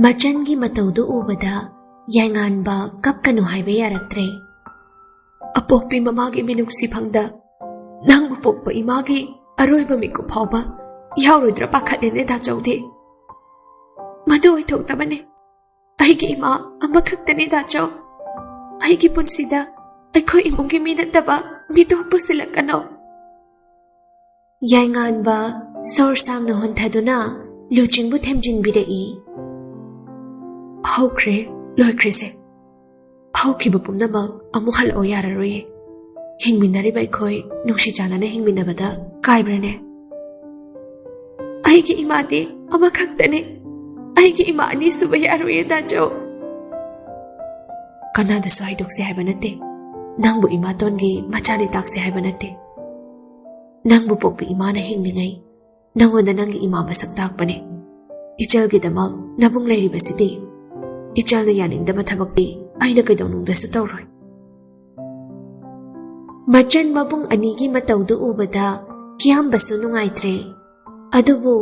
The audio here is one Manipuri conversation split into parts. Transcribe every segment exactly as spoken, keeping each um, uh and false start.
ꯃꯆꯟꯒꯤ ꯃꯇꯧꯗꯨ ꯎꯕꯗ ꯌꯥꯏꯉꯥꯟꯕ ꯀꯞꯀꯅꯨ ꯍꯥꯏꯕ ꯌꯥꯔꯛꯇ꯭ꯔꯦ꯫ "ꯑꯄꯣꯛꯄꯤ ꯃꯃꯥꯒꯤ ꯃꯤꯅꯨꯡꯁꯤ ꯐꯪꯗ ꯅꯪꯕꯨ ꯄꯣꯛꯄ ꯏꯃꯥꯒꯤ ꯑꯔꯣꯏꯕ ꯃꯤꯀꯨꯞ ꯐꯥꯎꯕ ꯌꯥꯎꯔꯣꯏꯗ꯭ꯔꯥ ꯄꯥꯈꯠꯂꯦꯅꯦ ꯗꯥꯆꯧꯗꯤ꯫ ꯃꯗꯨ ꯑꯣꯏꯊꯣꯛꯇꯕꯅꯦ꯫ ꯑꯩꯒꯤ ꯏꯃꯥ ꯑꯃꯈꯛꯇꯅꯦ ꯗꯥꯆꯧ꯫ ꯑꯩꯒꯤ ꯄꯨꯟꯁꯤꯗ ꯑꯩꯈꯣꯏ ꯏꯃꯨꯡꯒꯤ ꯃꯤ ꯅꯠꯇꯕ ꯃꯤꯇꯣꯞ ꯄꯨꯁꯤꯜꯂꯛꯀꯅꯣ꯫" ꯌꯥꯏꯉꯥꯟꯕ ꯁꯣꯔ ꯁꯥꯡꯅ ꯍꯣꯟꯊꯗꯨꯅ ꯂꯨꯆꯤꯡꯕꯨ ꯊꯦꯝꯖꯤꯟꯕꯤꯔꯛꯏ꯫ "ꯍꯧꯈ꯭ꯔꯦ, ꯂꯣꯏꯈ꯭ꯔꯦꯁꯦ꯫ ꯍꯧꯈꯤꯕ ꯄꯨꯝꯅꯃꯛ ꯑꯃꯨꯛ ꯍꯜꯂꯛꯑꯣ ꯌꯥꯔꯔꯣꯏꯌꯦ꯫ ꯍꯤꯡꯃꯤꯟꯅꯔꯤꯕ ꯑꯩꯈꯣꯏ ꯅꯨꯡꯁꯤ ꯆꯥꯟꯅꯅ ꯍꯤꯡꯃꯤꯟꯅꯕꯗ ꯀꯥꯏꯕ꯭ꯔꯅꯦ?" "ꯑꯩꯒꯤ ꯏꯃꯥꯗꯤ ꯑꯃꯈꯛꯇꯅꯦ꯫ ꯑꯩꯒꯤ ꯏꯃꯥ ꯑꯅꯤ ꯁꯨꯕ ꯌꯥꯔꯣꯏꯌꯦ ꯗꯥꯆꯧ꯫" "ꯀꯅꯥꯗꯁꯨ ꯍꯥꯏꯗꯣꯛꯁꯦ ꯍꯥꯏꯕ ꯅꯠꯇꯦ꯫ ꯅꯪꯕꯨ ꯏꯃꯥꯇꯣꯟꯒꯤ ꯃꯆꯥꯅꯤ ꯇꯥꯛꯁꯦ ꯍꯥꯏꯕ ꯅꯠꯇꯦ꯫ ꯅꯪꯕꯨ ꯄꯣꯛꯄꯤ ꯏꯃꯥꯅ ꯍꯤꯡꯂꯤꯉꯩ ꯅꯪꯉꯣꯟꯗ ꯅꯪꯒꯤ ꯏꯃꯥ ꯃꯁꯛ ꯇꯥꯛꯄꯅꯦ꯫ ꯏꯆꯜꯒꯤꯗꯃꯛ ꯅꯕꯨꯡ ꯂꯩꯔꯤꯕꯁꯤꯗꯤ꯫ ꯏꯆꯜꯅ ꯌꯥꯅꯤꯡꯗꯕ ꯊꯕꯛꯇꯤ ꯑꯩꯅ ꯀꯩꯗꯧꯅꯨꯡꯗꯁꯨ ꯇꯧꯔꯣꯏ꯫" ꯃꯆꯟ ꯃꯕꯨꯡ ꯑꯅꯤꯒꯤ ꯃꯇꯧꯗꯨ ꯎꯕꯗ ꯀꯤꯌꯥꯝꯕꯁꯨ ꯅꯨꯡꯉꯥꯏꯇ꯭ꯔꯦ꯫ ꯑꯗꯨꯕꯨ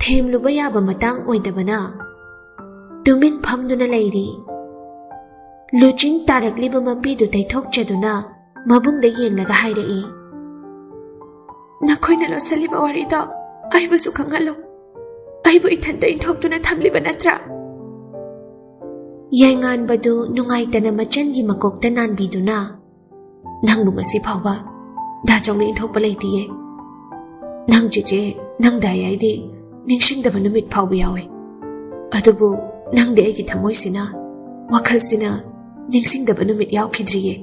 ꯊꯦꯝꯂꯨꯕ ꯌꯥꯕ ꯃꯇꯥꯡ ꯑꯣꯏꯗꯕꯅ ꯇꯨꯃꯤꯟ ꯐꯝꯗꯨꯅ ꯂꯩꯔꯤ꯫ ꯂꯨꯆꯤꯡ ꯇꯥꯔꯛꯂꯤꯕ ꯃꯄꯤꯗꯨ ꯇꯩꯊꯣꯛꯆꯗꯨꯅ ꯃꯕꯨꯡꯗ ꯌꯦꯡꯂꯒ ꯍꯥꯏꯔꯛꯏ, "ꯅꯈꯣꯏꯅ ꯂꯣꯠꯁꯤꯜꯂꯤꯕ ꯋꯥꯔꯤꯗꯣ ꯑꯩꯕꯨꯁꯨ ꯈꯪꯍꯜꯂꯨ꯫ ꯑꯩꯕꯨ ꯏꯊꯟꯇ ꯏꯟꯊꯣꯛꯇꯨꯅ ꯊꯝꯂꯤꯕ ꯅꯠꯇ꯭ꯔꯥ?" ꯌꯥꯏꯉꯥꯟꯕꯗꯨ ꯅꯨꯡꯉꯥꯏꯇꯅ ꯃꯆꯟꯒꯤ ꯃꯀꯣꯛꯇ ꯅꯥꯟꯕꯤꯗꯨꯅ, "ꯅꯪꯕꯨ ꯉꯁꯤ ꯐꯥꯎꯕ ꯗꯥꯆꯧꯅ ꯏꯟꯊꯣꯛꯄ ꯂꯩꯇꯤꯌꯦ꯫ ꯅꯪ ꯆꯦꯆꯦ, ꯅꯪ ꯗꯥꯏ ꯑꯩꯗꯤ ꯅꯤꯡꯁꯤꯡꯗꯕ ꯅꯨꯃꯤꯠ ꯐꯥꯎꯕ ꯌꯥꯎꯋꯦ꯫ ꯑꯗꯨꯕꯨ ꯅꯪꯗꯤ ꯑꯩꯒꯤ ꯊꯃꯣꯏꯁꯤꯅ, ꯋꯥꯈꯜꯁꯤꯅ ꯅꯤꯡꯁꯤꯡꯗꯕ ꯅꯨꯃꯤꯠ ꯌꯥꯎꯈꯤꯗ꯭ꯔꯤꯌꯦ꯫"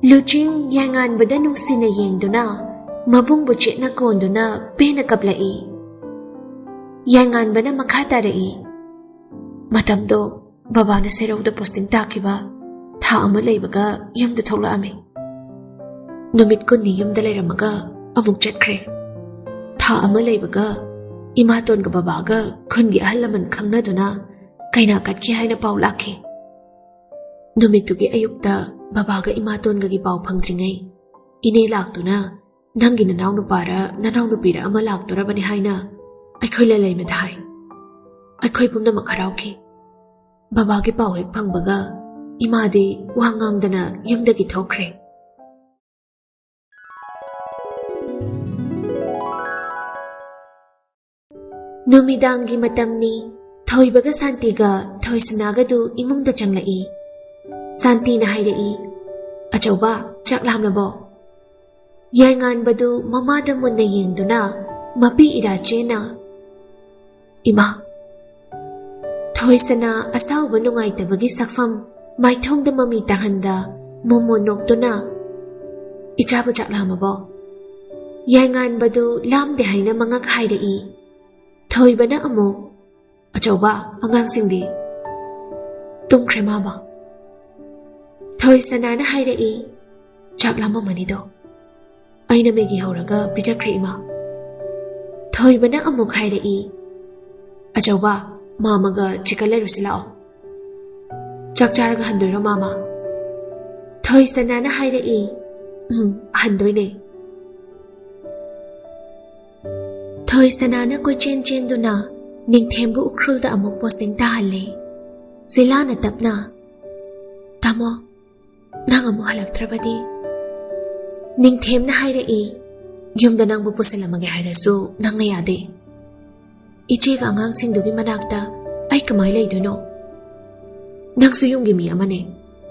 ꯂꯨꯆꯤꯡ ꯌꯥꯏꯉꯥꯟꯕꯗ ꯅꯨꯡꯁꯤꯅ ꯌꯦꯡꯗꯨꯅ ꯃꯕꯨꯡꯕꯨ ꯆꯦꯠꯅ ꯀꯣꯟꯗꯨꯅ ꯄꯦꯟꯅ ꯀꯞꯂꯛꯏ꯫ ꯌꯥꯏꯉꯥꯟꯕꯅ ꯃꯈꯥ ꯇꯥꯔꯛꯏ, "ꯃꯇꯝꯗꯣ ꯕꯕꯥꯅ ꯁꯦꯔꯧꯗ ꯄꯣꯁꯇꯤꯡ ꯇꯥꯈꯤꯕ ꯊꯥ ꯑꯃ ꯂꯩꯕꯒ ꯌꯨꯝꯗ ꯊꯣꯛꯂꯛꯑꯝꯃꯤ꯫ ꯅꯨꯃꯤꯠ ꯀꯨꯟꯅꯤ ꯌꯨꯝꯗ ꯂꯩꯔꯝꯃꯒ ꯑꯃꯨꯛ ꯆꯠꯈ꯭ꯔꯦ꯫ ꯊꯥ ꯑꯃ ꯂꯩꯕꯒ ꯏꯃꯥꯇꯣꯟꯒ ꯕꯕꯥꯒ ꯈꯨꯟꯒꯤ ꯑꯍꯜ ꯂꯃꯟ ꯈꯪꯅꯗꯨꯅ ꯀꯩꯅꯥ ꯀꯠꯈꯤ ꯍꯥꯏꯅ ꯄꯥꯎ ꯂꯥꯛꯈꯤ꯫ ꯅꯨꯃꯤꯠꯇꯨꯒꯤ ꯑꯌꯨꯛꯇ ꯕꯕꯥꯒ ꯏꯃꯥꯇꯣꯟꯒꯒꯤ ꯄꯥꯎ ꯐꯪꯗ꯭ꯔꯤꯉꯩ ꯏꯅꯦ ꯂꯥꯛꯇꯨꯅ ꯅꯪꯒꯤ ꯅꯅꯥꯎ ꯅꯨꯄꯥꯔ ꯅꯅꯥꯎ ꯅꯨꯄꯤꯔ ꯑꯃ ꯂꯥꯛꯇꯣꯔꯕꯅꯤ ꯍꯥꯏꯅ ꯑꯩꯈꯣꯏ ꯂꯩꯂꯩꯃꯗ ꯍꯥꯏ꯫ ꯑꯩꯈꯣꯏ ꯄꯨꯝꯅꯃꯛ ꯍꯔꯥꯎꯈꯤ꯫ ꯕꯕꯥꯒꯤ ꯄꯥꯎ ꯍꯦꯛ ꯐꯪꯕꯒ ꯏꯃꯥꯗꯤ ꯋꯥ ꯉꯥꯡꯗꯅ ꯌꯨꯝꯗꯒꯤ ꯊꯣꯛꯈ꯭ꯔꯦ꯫ ꯅꯨꯃꯤꯗꯥꯡꯒꯤ ꯃꯇꯝꯅꯤ꯫ ꯊꯣꯏꯕꯒ ꯁꯥꯟꯇꯤꯒ ꯊꯣꯏꯁꯅꯥꯒꯗꯨ ꯏꯃꯨꯡꯗ ꯆꯪꯂꯛꯏ꯫ ꯁꯥꯟꯇꯤꯅ ꯍꯥꯏꯔꯛꯏ, "ꯑꯆꯧꯕ, ꯆꯥꯛ ꯂꯥꯝꯂꯕꯣ?" ꯌꯥꯏꯉꯥꯟꯕꯗꯨ ꯃꯃꯥꯗ ꯃꯨꯟꯅ ꯌꯦꯡꯗꯨꯅ ꯃꯄꯤ ꯏꯔꯥ ꯆꯦꯅ, "ꯏꯃꯥ!" ꯊꯣꯏꯁꯅꯥ ꯑꯁꯥꯎꯕ ꯅꯨꯡꯉꯥꯏꯇꯕꯒꯤ ꯁꯛꯐꯝ ꯃꯥꯏꯊꯣꯡꯗ ꯃꯃꯤ ꯇꯥꯍꯟꯗ ꯃꯣꯃꯣ ꯅꯣꯛꯇꯨꯅ, "ꯏꯆꯥꯕꯨ ꯆꯥꯛ ꯂꯥꯝꯃꯕꯣ?" ꯌꯥꯏꯉꯥꯟꯕꯗꯨ ꯂꯥꯝꯗꯦ ꯍꯥꯏꯅ ꯃꯉꯛ ꯍꯥꯏꯔꯛꯏ꯫ ꯊꯣꯏꯕꯅ ꯑꯃꯨꯛ, "ꯑꯆꯧꯕ, ꯑꯉꯥꯡꯁꯤꯡꯗꯤ?" "ꯇꯨꯝꯈ꯭ꯔꯦ, ꯃꯥꯃ꯫" ꯊꯣꯏꯁꯅꯥꯅ ꯍꯥꯏꯔꯛꯏ, "ꯆꯥꯛ ꯂꯥꯝꯃꯝꯃꯅꯤꯗꯣ꯫ ꯑꯩꯅ ꯃꯦꯒꯤ ꯍꯧꯔꯒ ꯄꯤꯖꯈ꯭ꯔꯦ, ꯏꯃꯥ꯫" ꯊꯣꯏꯕꯅ ꯑꯃꯨꯛ ꯍꯥꯏꯔꯛꯏ, "ꯑꯆꯧꯕ, ꯃꯥꯃꯒ ꯆꯤꯀꯟ ꯂꯩꯔꯨꯁꯤ ꯂꯥꯛꯑꯣ꯫" "ꯆꯥꯛ ꯆꯥꯔꯒ ꯍꯟꯗꯣꯏꯔꯣ, ꯃꯥꯃ?" ꯊꯣꯏꯁꯅꯥꯅ ꯍꯥꯏꯔꯛꯏ, "ꯎꯝ, ꯍꯟꯗꯣꯏꯅꯦ꯫" ꯊꯣꯏꯁꯅꯥꯅ ꯀꯣꯏꯆꯦꯟ ꯆꯦꯟꯗꯨꯅ ꯅꯤꯡꯊꯦꯝꯕꯨ ꯎꯈ꯭ꯔꯨꯜꯗ ꯑꯃꯨꯛ ꯄꯣꯁꯇꯤꯡ ꯇꯥꯍꯜꯂꯦ꯫ ꯁꯤꯂꯥꯅ ꯇꯞꯅ, "ꯇꯥꯃꯣ, ꯅꯪ ꯑꯃꯨꯛ ꯍꯜꯂꯛꯇ꯭ꯔꯕꯗꯤ?" ꯅꯤꯡꯊꯦꯝꯅ ꯍꯥꯏꯔꯛꯏ, "ꯌꯨꯝꯗ ꯅꯪꯕꯨ ꯄꯨꯁꯤꯜꯂꯝꯃꯒꯦ ꯍꯥꯏꯔꯁꯨ ꯅꯪꯅ ꯌꯥꯗꯦ꯫ ꯏꯆꯦꯒ ꯑꯉꯥꯡꯁꯤꯡꯗꯨꯒꯤ ꯃꯅꯥꯛꯇ ꯑꯩ ꯀꯃꯥꯏ ꯂꯩꯗꯣꯏꯅꯣ? ꯅꯪꯁꯨ ꯌꯨꯝꯒꯤ ꯃꯤ ꯑꯃꯅꯦ,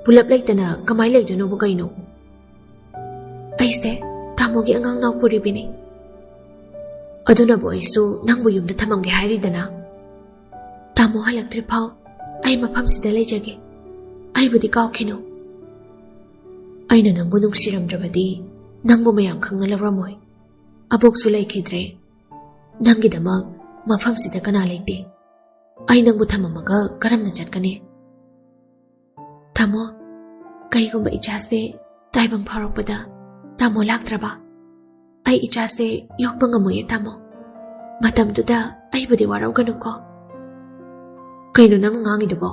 ꯄꯨꯂꯞ ꯂꯩꯇꯅ ꯀꯃꯥꯏ ꯂꯩꯗꯣꯏꯅꯣꯕꯨ ꯀꯩꯅꯣ?" "ꯑꯩꯁꯦ ꯇꯥꯃꯣꯒꯤ ꯑꯉꯥꯡ ꯅꯥꯎꯄꯨꯔꯤꯕꯤꯅꯤ꯫ ꯑꯗꯨꯅꯕꯨ ꯑꯩꯁꯨ ꯅꯪꯕꯨ ꯌꯨꯝꯗ ꯊꯝꯃꯝꯒꯦ ꯍꯥꯏꯔꯤꯗꯅ꯫ ꯇꯥꯃꯣ ꯍꯜꯂꯛꯇ꯭ꯔꯤ ꯐꯥꯎ ꯑꯩ ꯃꯐꯝꯁꯤꯗ ꯂꯩꯖꯒꯦ꯫ ꯑꯩꯕꯨꯗꯤ ꯀꯥꯎꯈꯤꯅꯨ꯫ ꯑꯩꯅ ꯅꯪꯕꯨ ꯅꯨꯡꯁꯤꯔꯝꯗ꯭ꯔꯕꯗꯤ ꯅꯪꯕꯨ ꯃꯌꯥꯝ ꯈꯪꯅ ꯂꯧꯔꯝꯃꯣꯏ꯫ ꯑꯕꯣꯛꯁꯨ ꯂꯩꯈꯤꯗ꯭ꯔꯦ꯫ ꯅꯪꯒꯤꯗꯃꯛ ꯃꯐꯝꯁꯤꯗ ꯀꯅꯥ ꯂꯩꯇꯦ꯫ ꯑꯩ ꯅꯪꯕꯨ ꯊꯝꯃꯝꯃꯒ ꯀꯔꯝꯅ ꯆꯠꯀꯅꯤ?" "ꯇꯥꯃꯣ, ꯀꯩꯒꯨꯝꯕ ꯏꯆꯥꯁꯦ ꯇꯥꯏꯕꯪ ꯐꯥꯎꯔꯛꯄꯗ ꯇꯥꯃꯣ ꯂꯥꯛꯇ꯭ꯔꯕ? ꯑꯩ ꯏꯆꯥꯁꯦ ꯌꯣꯛꯄ ꯉꯝꯃꯣꯏꯌꯦ, ꯇꯥꯃꯣ꯫ ꯃꯇꯝꯗꯨꯗ ꯑꯩꯕꯨꯗꯤ ꯋꯥꯔꯧꯒꯅꯨꯀꯣ꯫" "ꯀꯩꯅꯣ ꯅꯪꯅ ꯉꯥꯡꯉꯤꯗꯨꯕꯣ?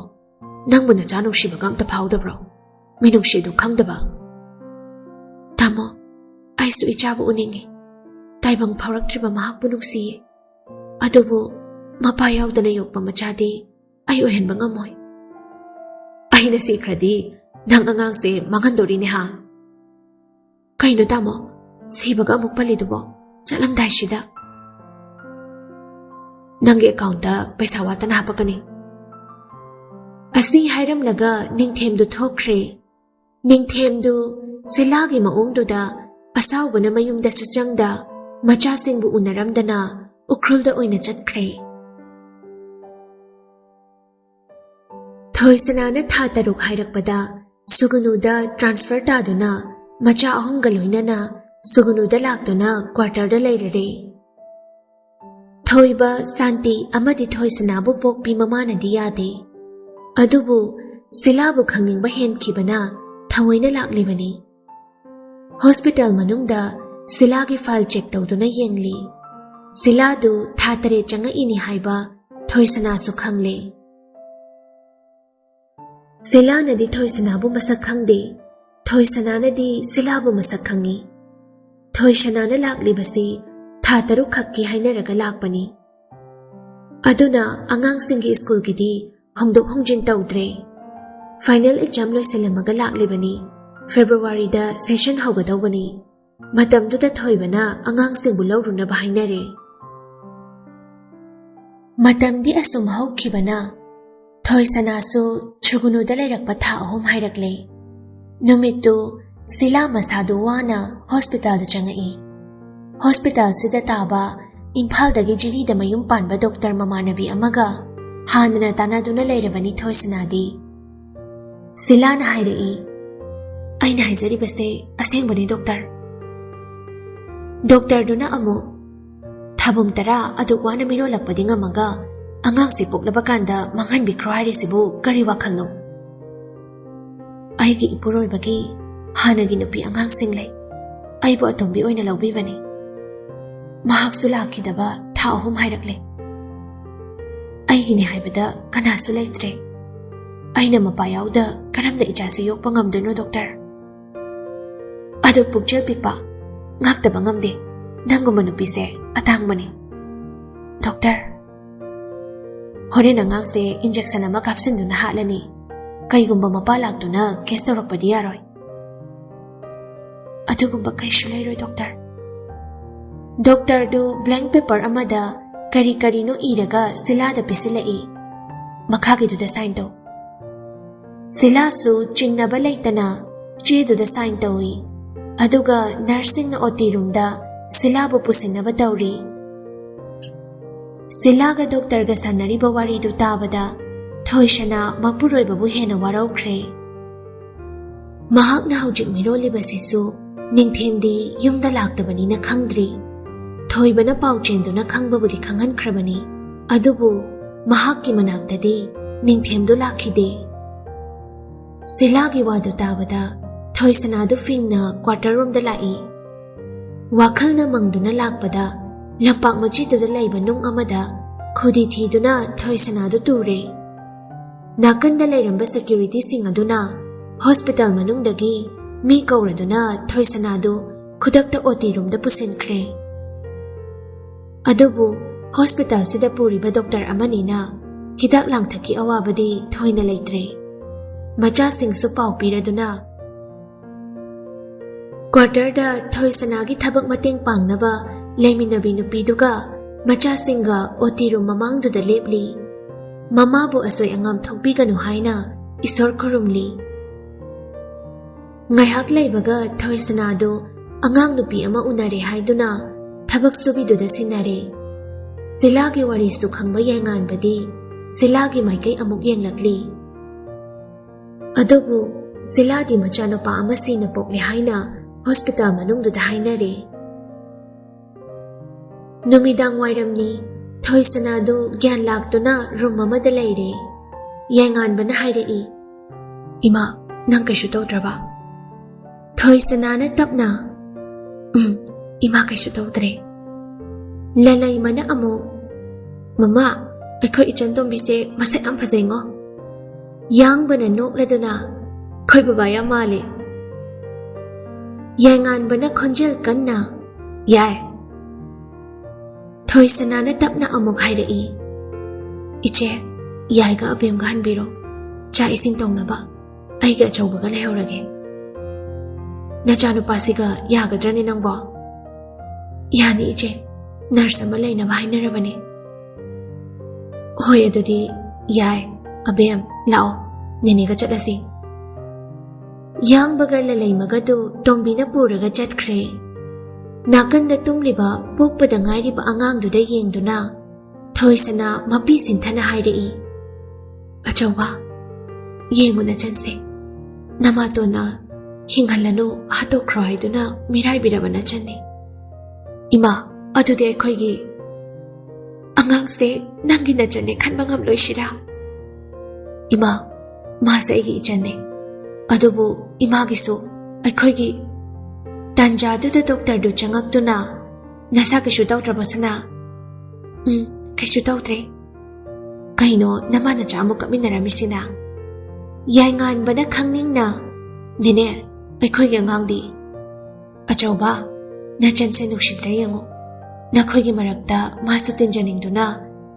ꯅꯪꯕꯨ ꯅꯆꯥ ꯅꯨꯡꯁꯤꯕꯒ ꯑꯝꯇ ꯐꯥꯎꯗꯕ꯭ꯔꯣ? ꯃꯤꯅꯨꯡꯁꯤꯗꯨ ꯈꯪꯗꯕ?" "ꯇꯥꯃꯣ, ꯑꯩꯁꯨ ꯏꯆꯥꯕꯨ ꯎꯅꯤꯡꯉꯤ꯫ ꯇꯥꯏꯕꯪ ꯐꯥꯎꯔꯛꯇ꯭ꯔꯤꯕ ꯃꯍꯥꯛꯄꯨ ꯅꯨꯡꯁꯤꯌꯦ꯫ ꯑꯗꯨꯕꯨ ꯃꯄꯥ ꯌꯥꯎꯗꯅ ꯌꯣꯛꯄ ꯃꯆꯥꯗꯤ ꯑꯩ ꯑꯣꯏꯍꯟꯕ ꯉꯝꯃꯣꯏ꯫ ꯑꯩꯅ ꯁꯤꯈ꯭ꯔꯗꯤ ꯅꯪ ꯑꯉꯥꯡꯁꯦ ꯃꯥꯡꯍꯟꯗꯣꯔꯤꯅꯦ ꯍꯥ? ꯀꯩꯅꯣ ꯇꯥꯃꯣ, ꯁꯤꯕꯒ ꯑꯃꯨꯛ ꯄꯜꯂꯤꯗꯨꯕꯣ ꯆꯠꯂꯝꯗꯥꯏꯁꯤꯗ? ꯅꯪꯒꯤ ꯑꯦꯀꯥꯎꯟꯇ ꯄꯩꯁꯥ ꯋꯥꯠꯇꯅ ꯍꯥꯞꯄꯛꯀꯅꯤ꯫ ꯑꯁꯤ ꯍꯥꯏꯔꯝꯂꯒ ꯅꯤꯡꯊꯦꯝꯗꯨ ꯊꯣꯛꯈ꯭ꯔꯦ꯫ ꯅꯤꯡꯊꯦꯝꯗꯨ ꯁꯤꯂꯥꯒꯤ ꯃꯑꯣꯡꯗꯨꯗ ꯑꯁꯥꯎꯕꯅ ꯃꯌꯨꯝꯗꯁꯨ ꯆꯪꯗ ꯃꯆꯥꯁꯤꯡꯕꯨ ꯎꯅꯔꯝꯗꯅ ꯎꯈ꯭ꯔꯨꯜꯗ ꯑꯣꯏꯅ ꯆꯠꯈ꯭ꯔꯦ꯫ ꯊꯣꯏꯁꯅꯥꯅ ꯊꯥ ꯇꯔꯨꯛ ꯍꯥꯏꯔꯛꯄꯗ ꯁꯨꯒꯨꯅꯨꯗ ꯇ꯭ꯔꯥꯟꯁꯐꯔ ꯇꯥꯗꯨꯅ ꯃꯆꯥ ꯑꯍꯨꯝꯒ ꯂꯣꯏꯅꯅ ꯁꯨꯒꯨꯅꯨꯗ ꯂꯥꯛꯇꯨꯅ ꯀ꯭ꯋꯥꯇꯔꯗ ꯂꯩꯔꯔꯦ꯫ ꯊꯣꯏꯕ, ꯁꯥꯟꯇꯤ ꯑꯃꯗꯤ ꯊꯣꯏꯁꯅꯥꯕꯨ ꯄꯣꯛꯄꯤ ꯃꯃꯥꯅꯗꯤ ꯌꯥꯗꯦ꯫ ꯑꯗꯨꯕꯨ ꯁꯤꯂꯥꯕꯨ ꯈꯪꯅꯤꯡꯕ ꯍꯦꯟꯈꯤꯕꯅ ꯊꯑꯣꯏꯅ ꯂꯥꯛꯂꯤꯕꯅꯤ꯫ ꯍꯣꯁꯄꯤꯇꯥꯜ ꯃꯅꯨꯡꯗ ꯁꯤꯂꯥꯒꯤ ꯐꯥꯏꯜ ꯆꯦꯛ ꯇꯧꯗꯨꯅ ꯌꯦꯡꯂꯤ꯫ ꯁꯤꯂꯥꯗꯨ ꯊꯥ ꯇꯔꯦꯠ ꯆꯪꯉꯛꯏꯅꯤ ꯍꯥꯏꯕ ꯊꯣꯏꯁꯅꯥꯁꯨ ꯈꯪꯂꯦ꯫ ꯁꯤꯂꯥꯅꯗꯤ ꯊꯣꯏꯁꯅꯥꯕꯨ ꯃꯁꯛ ꯈꯪꯗꯦ, ꯊꯣꯏꯁꯅꯥꯅꯗꯤ ꯁꯤꯂꯥꯕꯨ ꯃꯁꯛ ꯈꯪꯉꯤ꯫ ꯊꯣꯏꯁꯅꯥꯅ ꯂꯥꯛꯂꯤꯕꯁꯤ ꯊꯥ ꯇꯔꯨꯛ ꯈꯛꯀꯤ ꯍꯥꯏꯅꯔꯒ ꯂꯥꯛꯄꯅꯤ꯫ ꯑꯗꯨꯅ ꯑꯉꯥꯡꯁꯤꯡꯒꯤ ꯁ꯭ꯀꯨꯜꯒꯤꯗꯤ ꯍꯣꯡꯗꯣꯛ ꯍꯣꯡꯖꯤꯟ ꯇꯧꯗ꯭ꯔꯦ꯫ ꯐꯥꯏꯅꯦꯜ ꯑꯦꯛꯖꯥꯝ ꯂꯣꯏꯁꯤꯜꯂꯝꯃꯒ ꯂꯥꯛꯂꯤꯕꯅꯤ꯫ ꯐꯦꯕ꯭ꯔꯨꯋꯥꯔꯤꯗ ꯁꯦꯁꯟ ꯍꯧꯒꯗꯧꯕꯅꯤ꯫ ꯃꯇꯝꯗꯨꯗ ꯊꯣꯏꯕꯅ ꯑꯉꯥꯡꯁꯤꯡꯕꯨ ꯂꯧꯔꯨꯅꯕ ꯍꯥꯏꯅꯔꯦ꯫ ꯃꯇꯝꯗꯤ ꯑꯁꯨꯝ ꯍꯧꯈꯤꯕꯅ ꯊꯣꯏꯁꯅꯥꯁꯨ ꯁꯨꯒꯨꯅꯨꯗ ꯂꯩꯔꯛꯄ ꯊꯥ ꯑꯍꯨꯝ ꯍꯥꯏꯔꯛꯂꯦ꯫ ꯅꯨꯃꯤꯠꯇꯨ ꯁꯤꯂꯥ ꯃꯁꯥꯗꯨ ꯋꯥꯅ ꯍꯣꯁꯄꯤꯇꯥꯜꯗ ꯆꯪꯉꯛꯏ꯫ ꯍꯣꯁꯄꯤꯇꯥꯜꯁꯤꯗ ꯇꯥꯕ ꯏꯝꯐꯥꯜꯗꯒꯤ ꯖꯤꯔꯤꯗ ꯃꯌꯨꯝ ꯄꯥꯟꯕ ꯗꯣꯛꯇꯔ ꯃꯃꯥꯟꯅꯕꯤ ꯑꯃꯒ ꯍꯥꯟꯅꯅ ꯇꯥꯟꯅꯗꯨꯅ ꯂꯩꯔꯕꯅꯤ ꯊꯣꯏꯁꯅꯥꯗꯤ꯫ ꯁꯤꯂꯥꯅ ꯍꯥꯏꯔꯛꯏ, "ꯑꯩꯅ ꯍꯥꯏꯖꯔꯤꯕꯁꯦ ꯑꯁꯦꯡꯕꯅꯤ ꯗꯣꯛꯇꯔ꯫" ꯗꯣꯛꯇꯔꯗꯨꯅ ꯑꯃꯨꯛ, "ꯊꯥꯕꯨꯝ ꯇꯔꯥ ꯑꯗꯨꯛ ꯋꯥꯅ ꯃꯤꯔꯣꯜꯂꯛꯄꯗꯤ ꯉꯝꯃꯒ ꯑꯉꯥꯡꯁꯦ ꯄꯣꯛꯂꯕ ꯀꯥꯟꯗ ꯃꯥꯡꯍꯟꯕꯤꯈ꯭ꯔꯣ ꯍꯥꯏꯔꯤꯁꯤꯕꯨ ꯀꯔꯤ ꯋꯥꯈꯜꯅꯣ?" "ꯑꯩꯒꯤ ꯏꯄꯨꯔꯣꯏꯕꯒꯤ ꯍꯥꯟꯅꯒꯤ ꯅꯨꯄꯤ ꯑꯉꯥꯡꯁꯤꯡ ꯂꯩ꯫ ꯑꯩꯕꯨ ꯑꯇꯣꯝꯕꯤ ꯑꯣꯏꯅ ꯂꯧꯕꯤꯕꯅꯤ꯫ ꯃꯍꯥꯛꯁꯨ ꯂꯥꯛꯈꯤꯗꯕ ꯊꯥ ꯑꯍꯨꯝ ꯍꯥꯏꯔꯛꯂꯦ꯫ ꯑꯩꯒꯤꯅꯤ ꯍꯥꯏꯕꯗ ꯀꯅꯥꯁꯨ ꯂꯩꯇ꯭ꯔꯦ꯫ ꯑꯩꯅ ꯃꯄꯥ ꯌꯥꯎꯗ ꯀꯔꯝꯅ ꯏꯆꯥꯁꯦ ꯌꯣꯛꯄ ꯉꯝꯗꯣꯏꯅꯣ ꯗꯣꯛꯇꯔ? ꯑꯗꯨ ꯄꯨꯛꯆꯦꯜ ꯄꯤꯛꯄ, ꯉꯥꯛꯇꯕ ꯉꯝꯗꯦ꯫ ꯅꯪꯒꯨꯝꯕ ꯅꯨꯄꯤꯁꯦ ꯑꯇꯥꯡꯕꯅꯤ꯫ ꯗꯣꯛꯇꯔ, ꯍꯣꯔꯦꯟ ꯑꯉꯥꯡꯁꯦ injection ꯑꯃ ꯀꯥꯞꯁꯤꯟꯗꯨꯅ ꯍꯥꯠꯂꯅꯤ꯫ ꯀꯩꯒꯨꯝꯕ ꯃꯄꯥ ꯂꯥꯛꯇꯨꯅ case ꯇꯧꯔꯛꯄꯗꯤ ꯌꯥꯔꯣꯏ꯫ ꯑꯗꯨꯒꯨꯝꯕ ꯀꯩꯁꯨ ꯂꯩꯔꯣꯏ, ꯗꯣꯛꯇꯔ꯫ ꯗꯣꯛꯇꯔꯗꯨ blank paper ꯑꯃꯗ ꯀꯔꯤ ꯀꯔꯤꯅꯣ ꯏꯔꯒ ꯁꯤꯂꯥꯗ ꯄꯤꯁꯤꯜꯂꯛꯏ꯫ "ꯃꯈꯥꯒꯤꯗꯨꯗ sign ꯇꯧ꯫" ꯁꯤꯂꯥꯁꯨ ꯆꯤꯡꯅꯕ ꯂꯩꯇꯅ ꯆꯦꯗꯨꯗ sign ꯇꯧꯏ꯫ ꯑꯗꯨꯒ nurse ꯁꯤꯡꯅ OT room ꯗ ꯁꯤꯂꯥꯕꯨ ꯄꯨꯁꯤꯟꯅꯕ ꯇꯧꯔꯤ꯫ ꯁꯤꯂꯥꯒ ꯗꯣꯛꯇꯔꯒ ꯁꯥꯟꯅꯔꯤꯕ ꯋꯥꯔꯤꯗꯨ ꯇꯥꯕꯗ ꯊꯣꯏꯁꯅꯥ ꯃꯄꯨꯔꯣꯏꯕꯕꯨ ꯍꯦꯟꯅ ꯋꯥꯔꯧꯈ꯭ꯔꯦ꯫ ꯃꯍꯥꯛꯅ ꯍꯧꯖꯤꯛ ꯃꯤꯔꯣꯜꯂꯤꯕꯁꯤꯁꯨ ꯅꯤꯡꯊꯦꯝꯗꯤ ꯌꯨꯝꯗ ꯂꯥꯛꯇꯕꯅꯤꯅ ꯈꯪꯗ꯭ꯔꯤ꯫ ꯊꯣꯏꯕꯅ ꯄꯥꯎ ꯆꯦꯟꯗꯨꯅ ꯈꯪꯕꯕꯨꯗꯤ ꯈꯪꯍꯟꯈ꯭ꯔꯕꯅꯤ, ꯑꯗꯨꯕꯨ ꯃꯍꯥꯛꯀꯤ ꯃꯅꯥꯛꯇꯗꯤ ꯅꯤꯡꯊꯦꯝꯗꯨ ꯂꯥꯛꯈꯤꯗꯦ꯫ ꯁꯤꯂꯥꯒꯤ ꯋꯥꯗꯨ ꯇꯥꯕꯗ ꯊꯣꯏꯁꯅꯥꯗꯨ ꯐꯤꯡꯅ quarter ꯔꯣꯝꯗ ꯂꯥꯛꯏ꯫ ꯋꯥꯈꯜꯅ ꯃꯪꯗꯨꯅ ꯂꯥꯛꯄꯗ ꯂꯝꯄꯥꯛ ꯃꯆꯤꯗꯨꯗ ꯂꯩꯕ ꯅꯨꯡ ꯑꯃꯗ ꯈꯨꯗꯤ ꯊꯤꯗꯨꯅ ꯊꯣꯏꯁꯅꯥꯗꯨ ꯇꯨꯔꯦ꯫ ꯅꯥꯀꯟꯗ ꯂꯩꯔꯝꯕ security ꯁꯤꯡ ꯑꯗꯨꯅ hospital ꯃꯅꯨꯡꯗꯒꯤ ꯃꯤ ꯀꯧꯔꯗꯨꯅ ꯊꯣꯏꯁꯅꯥꯗꯨ ꯈꯨꯗꯛꯇ OT room ꯗ ꯄꯨꯁꯤꯟꯈ꯭ꯔꯦ꯫ ꯑꯗꯨꯕꯨ hospital ꯁꯤꯗ ꯄꯨꯔꯤꯕ ꯗꯣꯛꯇꯔ ꯑꯃꯅꯤꯅ ꯍꯤꯗꯥꯛ ꯂꯥꯡꯊꯛꯀꯤ ꯑꯋꯥꯕꯗꯤ ꯊꯣꯏꯅ ꯂꯩꯇ꯭ꯔꯦ꯫ ꯃꯆꯥꯁꯤꯡꯁꯨ ꯄꯥꯎ ꯄꯤꯔꯗꯨꯅ quarter ꯗ ꯊꯣꯏꯁꯅꯥꯒꯤ ꯊꯕꯛ ꯃꯇꯦꯡ ꯄꯥꯡꯅꯕ ꯂꯩꯃꯤꯟꯅꯕꯤ ꯅꯨꯄꯤꯗꯨꯒ ꯃꯆꯥꯁꯤꯡꯒ OT room ꯃꯃꯥꯡꯗꯨꯗ ꯂꯦꯞꯂꯤ꯫ ꯃꯃꯥꯕꯨ ꯑꯁꯣꯏ ꯑꯉꯥꯝ ꯊꯣꯛꯄꯤꯒꯅꯨ ꯍꯥꯏꯅ ꯏꯁꯣꯔ ꯈꯨꯔꯨꯝꯂꯤ꯫ ꯉꯥꯏꯍꯥꯛ ꯂꯩꯕꯒ ꯊꯣꯏꯁꯅꯥꯗꯨ ꯑꯉꯥꯡ ꯅꯨꯄꯤ ꯑꯃ ꯎꯅꯔꯦ ꯍꯥꯏꯗꯨꯅ ꯊꯕꯛ ꯁꯨꯕꯤꯗꯨꯗ ꯁꯤꯟꯅꯔꯦ꯫ ꯁꯤꯂꯥꯒꯤ ꯋꯥꯔꯤꯁꯨ ꯈꯪꯕ ꯌꯥꯏꯉꯥꯟꯕꯗꯤ ꯁꯤꯂꯥꯒꯤ ꯃꯥꯏꯀꯩ ꯑꯃꯨꯛ ꯌꯦꯡꯂꯛꯂꯤ꯫ ꯑꯗꯨꯕꯨ ꯁꯤꯂꯥꯗꯤ ꯃꯆꯥꯅꯨꯄꯥ ꯑꯃ ꯁꯤꯅ ꯄꯣꯛꯂꯦ ꯍꯥꯏꯅ hospital ꯃꯅꯨꯡꯗꯨꯗ ꯍꯥꯏꯅꯔꯦ꯫ ꯅꯨꯃꯤꯗꯥꯡ ꯋꯥꯏꯔꯝꯅꯤ꯫ ꯊꯣꯏꯁꯅꯥꯗꯨ ꯒ꯭ꯌꯥꯟ ꯂꯥꯛꯇꯨꯅ room ꯑꯃꯗ ꯂꯩꯔꯦ꯫ ꯌꯥꯏꯉꯥꯟꯕꯅ ꯍꯥꯏꯔꯛꯏ, "ꯏꯃꯥ, ꯅꯪ ꯀꯩꯁꯨ ꯇꯧꯗ꯭ꯔꯕ?" ꯊꯣꯏꯁꯅꯥꯅ ꯇꯞꯅ, "ꯎꯝ, ꯏꯃꯥ ꯀꯩꯁꯨ ꯇꯧꯗ꯭ꯔꯦ꯫" ꯂꯂꯩꯃꯅ ꯑꯃꯨꯛ, "ꯃꯃꯥ, ꯑꯩꯈꯣꯏ ꯏꯆꯟ ꯇꯣꯝꯕꯤꯁꯦ ꯃꯁꯛ ꯌꯥꯝ ꯐꯖꯩꯉꯣ꯫" ꯌꯥꯡꯕꯅ ꯅꯣꯛꯂꯗꯨꯅ, "ꯑꯩꯈꯣꯏ ꯕꯕꯥ ꯌꯥꯝ ꯃꯥꯜꯂꯦ꯫" ꯌꯥꯏꯉꯥꯟꯕꯅ ꯈꯣꯟꯖꯦꯜ ꯀꯟꯅ, "ꯌꯥꯏ꯫" ꯊꯣꯏꯁꯅꯥꯅ ꯇꯞꯅ ꯑꯃꯨꯛ ꯍꯥꯏꯔꯛꯏ, "ꯏꯆꯦ, ꯌꯥꯏꯒ ꯑꯕꯦꯝꯒ ꯍꯟꯕꯤꯔꯣ꯫ ꯆꯥꯛ ꯏꯁꯤꯡ ꯇꯧꯅꯕ ꯑꯩꯒ ꯑꯆꯧꯕꯒ ꯂꯩꯍꯧꯔꯒꯦ꯫ ꯅꯆꯥꯅꯨꯄꯥꯁꯤꯒ ꯌꯥꯒꯗ꯭ꯔꯅꯦ ꯅꯪꯕꯣ?" "ꯌꯥꯅꯤ ꯏꯆꯦ, ꯅꯔꯁ ꯑꯃ ꯂꯩꯅꯕ ꯍꯥꯏꯅꯔꯕꯅꯦ꯫" "ꯍꯣꯏ, ꯑꯗꯨꯗꯤ ꯌꯥꯏ꯫ ꯑꯕꯦꯝ, ꯂꯥꯛꯑꯣ, ꯅꯦꯅꯦꯒ ꯆꯠꯂꯁꯤ꯫" ꯌꯥꯡꯕꯒ ꯂꯂꯩꯃꯒꯗꯨ ꯇꯣꯝꯕꯤꯅ ꯄꯨꯔꯒ ꯆꯠꯈ꯭ꯔꯦ꯫ ꯅꯥꯀꯟꯗ ꯇꯨꯝꯂꯤꯕ ꯄꯣꯛꯄꯗ ꯉꯥꯏꯔꯤꯕ ꯑꯉꯥꯡꯗꯨꯗ ꯌꯦꯡꯗꯨꯅ ꯊꯣꯏꯁꯅꯥ ꯃꯄꯤ ꯁꯤꯟꯊꯅ ꯍꯥꯏꯔꯛꯏ, "ꯑꯆꯧꯕ, ꯌꯦꯡꯉꯨ ꯅꯆꯟꯁꯦ꯫ ꯅꯃꯥꯇꯣꯟꯅ ꯍꯤꯡꯍꯜꯂꯅꯨ, ꯍꯥꯠꯇꯣꯛꯈ꯭ꯔꯣ ꯍꯥꯏꯗꯨꯅ ꯃꯤꯔꯥꯏꯕꯤꯔꯕ ꯅꯆꯟꯅꯤ꯫" "ꯏꯃꯥ, ꯑꯗꯨꯗꯤ ꯑꯩꯈꯣꯏꯒꯤ ꯑꯉꯥꯡꯁꯦ ꯅꯪꯒꯤ ꯅꯆꯟꯅꯦ ꯈꯟꯕ ꯉꯝꯂꯣꯏꯁꯤꯔꯥ?" "ꯏꯃꯥ, ꯃꯥꯁꯦ ꯑꯩꯒꯤ ꯏꯆꯟꯅꯦ, ꯑꯗꯨꯕꯨ ꯏꯃꯥꯒꯤꯁꯨ ꯑꯩꯈꯣꯏꯒꯤ..." ꯇꯥꯟꯖꯥꯗꯨꯗ ꯗꯣꯛꯇꯔꯗꯨ ꯆꯪꯉꯛꯇꯨꯅ, "ꯅꯁꯥ ꯀꯩꯁꯨ ꯇꯧꯗ꯭ꯔꯕꯣ ꯁꯅꯥ?" "ꯎꯝ, ꯀꯩꯁꯨ ꯇꯧꯗ꯭ꯔꯦ꯫" "ꯀꯩꯅꯣ ꯅꯃꯥ ꯅꯆꯥ ꯑꯃꯨꯛ ꯀꯞꯃꯤꯟꯅꯔꯝꯃꯤꯁꯤꯅ?" ꯌꯥꯏꯉꯥꯟꯕꯅ ꯈꯪꯅꯤꯡꯅ, "ꯅꯦꯅꯦ, ꯑꯩꯈꯣꯏꯒꯤ ꯑꯉꯥꯡꯗꯤ?" "ꯑꯆꯧꯕ, ꯅꯆꯟꯁꯦ ꯅꯨꯡꯁꯤꯗ꯭ꯔꯥ ꯌꯦꯡꯉꯨ꯫ ꯅꯈꯣꯏꯒꯤ ꯃꯔꯛꯇ ꯃꯥꯁꯨ ꯇꯤꯟꯖꯅꯤꯡꯗꯨꯅ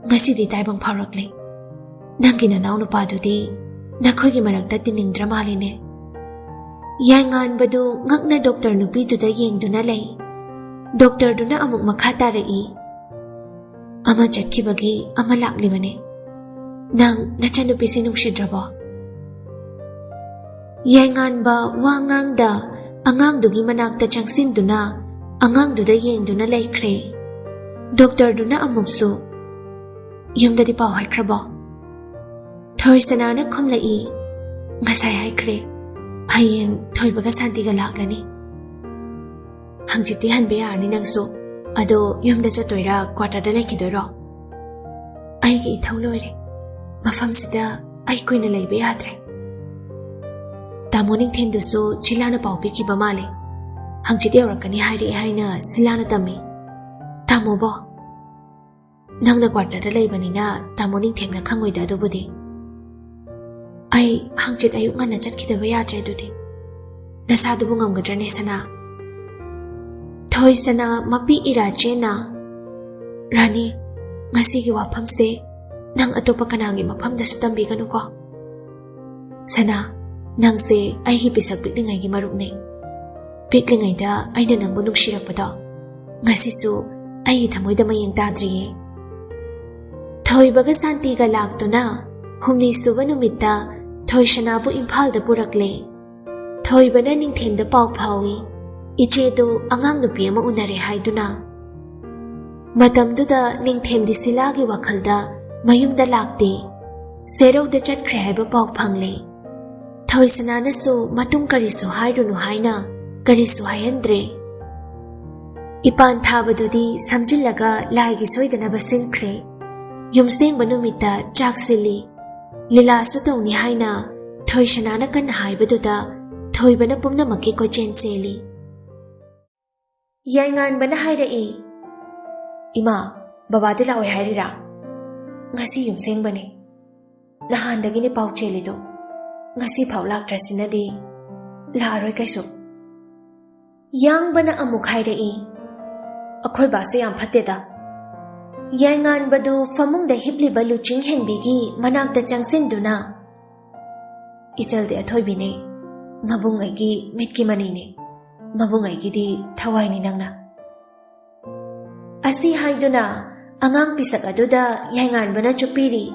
ꯉꯁꯤꯗꯤ ꯇꯥꯏꯕꯪ ꯐꯥꯎꯔꯛꯂꯦ꯫ ꯅꯪꯒꯤ ꯅꯅꯥꯎ ꯅꯨꯄꯥꯗꯨꯗꯤ ꯅꯈꯣꯏꯒꯤ ꯃꯔꯛꯇ ꯇꯤꯟꯅꯤꯡꯗ꯭ꯔ ꯃꯥꯜꯂꯤꯅꯦ꯫" ꯌꯥꯏꯉꯥꯟꯕꯗꯨ ꯉꯛꯅ ꯗꯣꯛꯇꯔ ꯅꯨꯄꯤꯗꯨꯗ ꯌꯦꯡꯗꯨꯅ ꯂꯩ꯫ ꯗꯣꯛꯇꯔꯗꯨꯅ ꯑꯃꯨꯛ ꯃꯈꯥ ꯇꯥꯔꯛꯏ, "ꯑꯃ ꯆꯠꯈꯤꯕꯒꯤ ꯑꯃ ꯂꯥꯛꯂꯤꯕꯅꯦ꯫ ꯅꯪ ꯅꯆꯟꯅꯨꯄꯤꯁꯦ ꯅꯨꯡꯁꯤꯗ꯭ꯔꯕꯣ?" ꯌꯥꯏꯉꯥꯟꯕ ꯋꯥ ꯉꯥꯡꯗ ꯑꯉꯥꯡꯗꯨꯒꯤ ꯃꯅꯥꯛꯇ ꯆꯪꯁꯤꯟꯗꯨꯅ ꯑꯉꯥꯡꯗꯨꯗ ꯌꯦꯡꯗꯨꯅ ꯂꯩꯈ꯭ꯔꯦ꯫ ꯗꯣꯛꯇꯔꯗꯨꯅ ꯑꯃꯨꯛꯁꯨ, "ꯌꯨꯝꯗꯗꯤ ꯄꯥꯎ ꯍꯥꯏꯈ꯭ꯔꯕꯣ?" ꯊꯣꯏꯁꯅꯥꯅ ꯈꯨꯝꯂꯛꯏ, "ꯉꯁꯥꯏ ꯍꯥꯏꯈ꯭ꯔꯦ꯫ ꯍꯌꯦꯡ ꯊꯣꯏꯕꯒ ꯁꯥꯟꯇꯤꯒ ꯂꯥꯛꯂꯅꯤ꯫ ꯍꯪꯆꯤꯠꯇꯤ ꯍꯟꯕ ꯌꯥꯔꯅꯤ ꯅꯪꯁꯨ꯫ ꯑꯗꯣ ꯌꯨꯝꯗ ꯆꯠꯇꯣꯏꯔꯥ, ꯀ꯭ꯋꯥꯇꯔꯗ ꯂꯩꯈꯤꯗꯣꯏꯔꯣ?" "ꯑꯩꯒꯤ ꯏꯊꯧ ꯂꯣꯏꯔꯦ꯫ ꯃꯐꯝꯁꯤꯗ ꯑꯩ ꯀꯨꯏꯅ ꯂꯩꯕ ꯌꯥꯗ꯭ꯔꯦ꯫ ꯇꯥꯃꯣ ꯅꯤꯡꯊꯦꯝꯗꯨꯁꯨ ꯁꯤꯂꯥꯅ ꯄꯥꯎ ꯄꯤꯈꯤꯕ ꯃꯥꯜꯂꯦ꯫ ꯍꯪꯆꯤꯠ ꯌꯧꯔꯛꯀꯅꯤ ꯍꯥꯏꯔꯛꯑꯦ ꯍꯥꯏꯅ ꯁꯤꯂꯥꯅ ꯇꯝꯃꯤ꯫" "ꯇꯥꯃꯣꯕꯣ?" "ꯅꯪꯅ ꯀ꯭ꯋꯥꯇꯔꯗ ꯂꯩꯕꯅꯤꯅ ꯇꯥꯃꯣ ꯅꯤꯡꯊꯦꯝꯅ ꯈꯪꯉꯣꯏꯗ ꯑꯗꯨꯕꯨꯗꯤ꯫ ꯑꯩ ꯍꯪꯆꯤꯠ ꯑꯌꯨꯛ ꯉꯟꯅ ꯆꯠꯈꯤꯗꯕ ꯌꯥꯗ꯭ꯔꯦ ꯑꯗꯨꯗꯤ꯫ ꯅꯁꯥꯗꯨꯕꯨ ꯉꯝꯒꯗ꯭ꯔꯅꯦ ꯁꯅꯥ?" ꯊꯣꯏꯁꯅꯥ ꯃꯄꯤ ꯏꯔꯥ ꯆꯦꯟꯅ, "ꯔꯥꯅꯤ, ꯉꯁꯤꯒꯤ ꯋꯥꯐꯝꯁꯦ ꯅꯪ ꯑꯇꯣꯞꯄ ꯀꯅꯥꯒꯤ ꯃꯐꯝꯗꯁꯨ ꯇꯝꯕꯤꯒꯅꯨꯀꯣ꯫ ꯁꯅꯥ, ꯅꯪꯁꯦ ꯑꯩꯒꯤ ꯄꯤꯁꯛ ꯄꯤꯛꯂꯤꯉꯩꯒꯤ ꯃꯔꯨꯞꯅꯦ꯫ ꯄꯤꯛꯂꯤꯉꯩꯗ ꯑꯩꯅ ꯅꯪꯕꯨ ꯅꯨꯡꯁꯤꯔꯛꯄꯗꯣ ꯉꯁꯤꯁꯨ ꯑꯩꯒꯤ ꯊꯃꯣꯏꯗ ꯃꯌꯦꯡ ꯇꯥꯗ꯭ꯔꯤꯌꯦ꯫ ꯊꯣꯏꯕꯒ ꯁꯥꯟꯇꯤꯒ ꯂꯥꯛꯇꯨꯅ ꯍꯨꯝꯅꯤ ꯁꯨꯕ ꯅꯨꯃꯤꯠꯇ ꯊꯣꯏꯁꯅꯥꯕꯨ ꯏꯝꯐꯥꯜꯗ ꯄꯨꯔꯛꯂꯦ꯫ ꯊꯣꯏꯕꯅ ꯅꯤꯡꯊꯦꯝꯗ ꯄꯥꯎ ꯐꯥꯎꯏ, ꯏꯆꯦꯗꯨ ꯑꯉꯥꯡ ꯅꯨꯄꯤ ꯑꯃ ꯎꯅꯔꯦ ꯍꯥꯏꯗꯨꯅ꯫ ꯃꯇꯝꯗꯨꯗ ꯅꯤꯡꯊꯦꯝꯗꯤ ꯁꯤꯂꯥꯒꯤ ꯋꯥꯈꯜꯗ ꯃꯌꯨꯝꯗ ꯂꯥꯛꯇꯦ꯫ ꯁꯦꯔꯧꯗ ꯆꯠꯈ꯭ꯔꯦ ꯍꯥꯏꯕ ꯄꯥꯎ ꯐꯪꯂꯦ꯫ ꯊꯣꯏꯁꯅꯥꯅꯁꯨ ꯃꯇꯨꯡ ꯀꯔꯤꯁꯨ ꯍꯥꯏꯔꯨꯅꯨ ꯍꯥꯏꯅ ꯀꯔꯤꯁꯨ ꯍꯥꯏꯍꯟꯗ꯭ꯔꯦ꯫ ꯏꯄꯥꯟ ꯊꯥꯕꯗꯨꯗꯤ ꯁꯝꯖꯤꯜꯂꯒ ꯂꯥꯏꯒꯤ ꯁꯣꯏꯗꯅꯕ ꯁꯤꯟꯈ꯭ꯔꯦ꯫ ꯌꯨꯝꯁꯦꯡꯕ ꯅꯨꯃꯤꯠꯇ ꯆꯥꯛ ꯁꯤꯜꯂꯤ꯫ ꯂꯤꯂꯥꯁꯨ ꯇꯧꯅꯤ ꯍꯥꯏꯅ ꯊꯣꯏꯁꯅꯥꯅ ꯀꯟꯅ ꯍꯥꯏꯕꯗꯨꯗ ꯊꯣꯏꯕꯅ ꯄꯨꯝꯅꯃꯛꯀꯤ ꯀꯣꯏꯆꯦꯟ ꯆꯦꯜꯂꯤ꯫ ꯌꯥꯏꯉꯥꯟꯕꯅ ꯍꯥꯏꯔꯛꯏ, "ꯏꯃꯥ, ꯕꯕꯥꯗꯤ ꯂꯥꯛꯑꯣꯏ ꯍꯥꯏꯔꯤꯔꯥ? ꯉꯁꯤ ꯌꯨꯝꯁꯦꯡꯕꯅꯦ꯫ ꯅꯍꯥꯟꯗꯒꯤꯅꯦ ꯄꯥꯎ ꯆꯦꯜꯂꯤꯗꯣ꯫ ꯉꯁꯤ ꯐꯥꯎ ꯂꯥꯛꯇ꯭ꯔꯁꯤꯅꯗꯤ ꯂꯥꯛꯑꯔꯣꯏ ꯀꯩꯁꯨ꯫" ꯌꯥꯡꯕꯅ ꯑꯃꯨꯛ ꯍꯥꯏꯔꯛꯏ, "ꯑꯩꯈꯣꯏ ꯕꯥꯁꯦ ꯌꯥꯝ ꯐꯠꯇꯦꯗ꯫" ꯌꯥꯏꯉꯥꯟꯕꯗꯨ ꯐꯃꯨꯡꯗ ꯍꯤꯞꯂꯤꯕ ꯂꯨꯆꯤꯡ ꯍꯦꯟꯕꯤꯒꯤ ꯃꯅꯥꯛꯇ ꯆꯪꯁꯤꯟꯗꯨꯅ, "ꯏꯆꯜꯗꯤ ꯑꯊꯣꯏꯕꯤꯅꯦ, ꯃꯕꯨꯡ ꯑꯩꯒꯤ ꯃꯤꯠꯀꯤ ꯃꯅꯤꯅꯦ, ꯃꯕꯨꯡ ꯑꯩꯒꯤꯗꯤ ꯊꯋꯥꯏꯅꯤ ꯅꯪꯅ꯫" ꯑꯁꯤ ꯍꯥꯏꯗꯨꯅ ꯑꯉꯥꯡ ꯄꯤꯁꯛ ꯑꯗꯨꯗ ꯌꯥꯏꯉꯥꯟꯕꯅ ꯆꯨꯞꯄꯤꯔꯤ꯫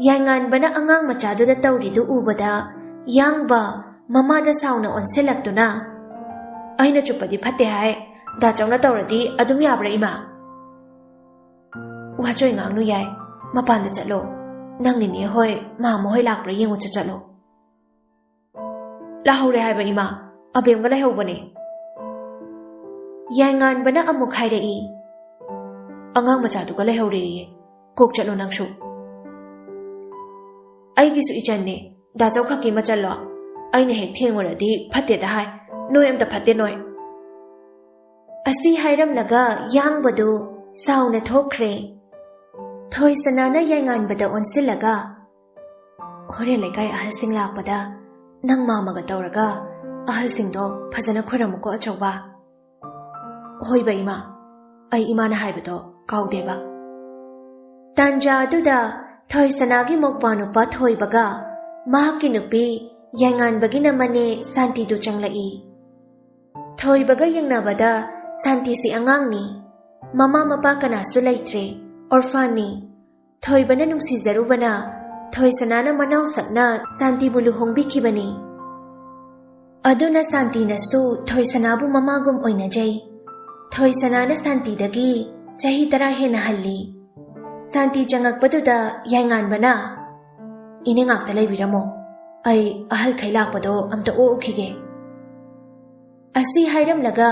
ꯌꯥꯏꯉꯥꯟꯕꯅ ꯑꯉꯥꯡ ꯃꯆꯥꯗꯨꯗ ꯇꯧꯔꯤꯗꯨ ꯎꯕꯗ ꯌꯥꯡꯕ ꯃꯃꯥꯗ ꯁꯥꯎꯅ ꯑꯣꯟꯁꯤꯜꯂꯛꯇꯨꯅ, "ꯑꯩꯅ ꯆꯨꯞꯄꯗꯤ ꯐꯠꯇꯦ ꯍꯥꯏ, ꯗꯥꯆꯧꯅ ꯇꯧꯔꯗꯤ ꯑꯗꯨꯝ ꯌꯥꯕ꯭ꯔꯥ ꯏꯃꯥ?" "ꯋꯥꯆꯣꯏ ꯉꯥꯡꯅꯨ ꯌꯥꯏ, ꯃꯄꯥꯟꯗ ꯆꯠꯂꯣ꯫ ꯅꯪ ꯅꯤꯅꯦ ꯍꯣꯏ, ꯃꯥꯃ ꯍꯣꯏ ꯂꯥꯛꯄ꯭ꯔꯥ ꯌꯦꯡꯉꯨꯆꯣ ꯆꯠꯂꯣ꯫" "ꯂꯥꯛꯍꯧꯔꯦ ꯍꯥꯏꯕ ꯏꯃꯥ, ꯑꯕꯦꯝꯒ ꯂꯩꯍꯧꯕꯅꯦ꯫" ꯌꯥꯏꯉꯥꯟꯕꯅ ꯑꯃꯨꯛ ꯍꯥꯏꯔꯛꯏ, "ꯑꯉꯥꯡ ꯃꯆꯥꯗꯨꯒ ꯂꯩꯍꯧꯔꯦꯌꯦ, ꯀꯣꯛ ꯆꯠꯂꯣ ꯅꯪꯁꯨ꯫" "ꯑꯩꯒꯤꯁꯨ ꯏꯆꯟꯅꯦ, ꯗꯥꯆꯧ ꯈꯛꯀꯤ ꯃꯆꯜꯂꯣ? ꯑꯩꯅ ꯍꯦꯛ ꯊꯦꯡꯉꯨꯔꯗꯤ ꯐꯠꯇꯦꯗ ꯍꯥꯏ, ꯅꯣꯏ ꯑꯝꯇ ꯐꯠꯇꯦ ꯅꯣꯏ꯫" ꯑꯁꯤ ꯍꯥꯏꯔꯝꯂꯒ ꯌꯥꯡꯕꯗꯨ ꯁꯥꯎꯅ ꯊꯣꯛꯈ꯭ꯔꯦ꯫ ꯊꯣꯏꯁꯅꯥꯅ ꯌꯥꯏꯉꯥꯟꯕꯗ ꯑꯣꯟꯁꯤꯜꯂꯒ, "ꯍꯣꯔꯦꯟ ꯂꯩꯀꯥꯏ ꯑꯍꯜꯁꯤꯡ ꯂꯥꯛꯄꯗ ꯅꯪ ꯃꯥꯃꯒ ꯇꯧꯔꯒ ꯑꯍꯜꯁꯤꯡꯗꯣ ꯐꯖꯅ ꯈꯣꯏꯔꯝꯃꯨꯀꯣ ꯑꯆꯧꯕ꯫" "ꯍꯣꯏꯕ ꯏꯃꯥ, ꯑꯩ ꯏꯃꯥꯅ ꯍꯥꯏꯕꯗꯣ ꯀꯥꯎꯗꯦꯕ꯫" ꯇꯥꯟꯖꯥ ꯑꯗꯨꯗ ꯊꯣꯏꯁꯅꯥꯒꯤ ꯃꯧꯄ꯭ꯋꯥ ꯅꯨꯄꯥ ꯊꯣꯏꯕꯒ ꯃꯍꯥꯛꯀꯤ ꯅꯨꯄꯤ ꯌꯥꯏꯉꯥꯟꯕꯒꯤꯅ ꯃꯅꯦ ꯁꯥꯟꯇꯤꯗꯨ ꯆꯪꯂꯛꯏ꯫ ꯊꯣꯏꯕꯒ ꯌꯦꯡꯅꯕꯗ ꯁꯥꯟꯇꯤꯁꯤ ꯑꯉꯥꯡꯅꯤ꯫ ꯃꯃꯥ ꯃꯄꯥ ꯀꯅꯥꯁꯨ ꯂꯩꯇ꯭ꯔꯦ, ꯑꯣꯔꯐꯥꯟꯅꯤ꯫ ꯊꯣꯏꯕꯅ ꯅꯨꯡꯁꯤꯖꯔꯨꯕꯅ ꯊꯣꯏꯁꯅꯥꯅ ꯃꯅꯥꯎ ꯁꯛꯅ ꯁꯥꯟꯇꯤꯕꯨ ꯂꯨꯍꯣꯡꯕꯤꯈꯤꯕꯅꯤ꯫ ꯑꯗꯨꯅ ꯁꯥꯟꯇꯤꯅꯁꯨ ꯊꯣꯏꯁꯅꯥꯕꯨ ꯃꯃꯥꯒꯨꯝ ꯑꯣꯏꯅꯖꯩ꯫ ꯊꯣꯏꯁꯅꯥꯅ ꯁꯥꯟꯇꯤꯗꯒꯤ ꯆꯍꯤ ꯇꯔꯥ ꯍꯦꯟꯅ ꯍꯜꯂꯤ꯫ ꯁꯥꯟꯇꯤ ꯆꯪꯉꯛꯄꯗꯨꯗ ꯌꯥꯏꯉꯥꯟꯕꯅ, "ꯏꯅꯦ ꯉꯥꯛꯇ ꯂꯩꯕꯤꯔꯝꯃꯣ, ꯑꯩ ꯑꯍꯜꯈꯩ ꯂꯥꯛꯄꯗꯣ ꯑꯝꯇ ꯑꯣꯛꯎꯈꯤꯒꯦ"꯫ ꯑꯁꯤ ꯍꯥꯏꯔꯝꯂꯒ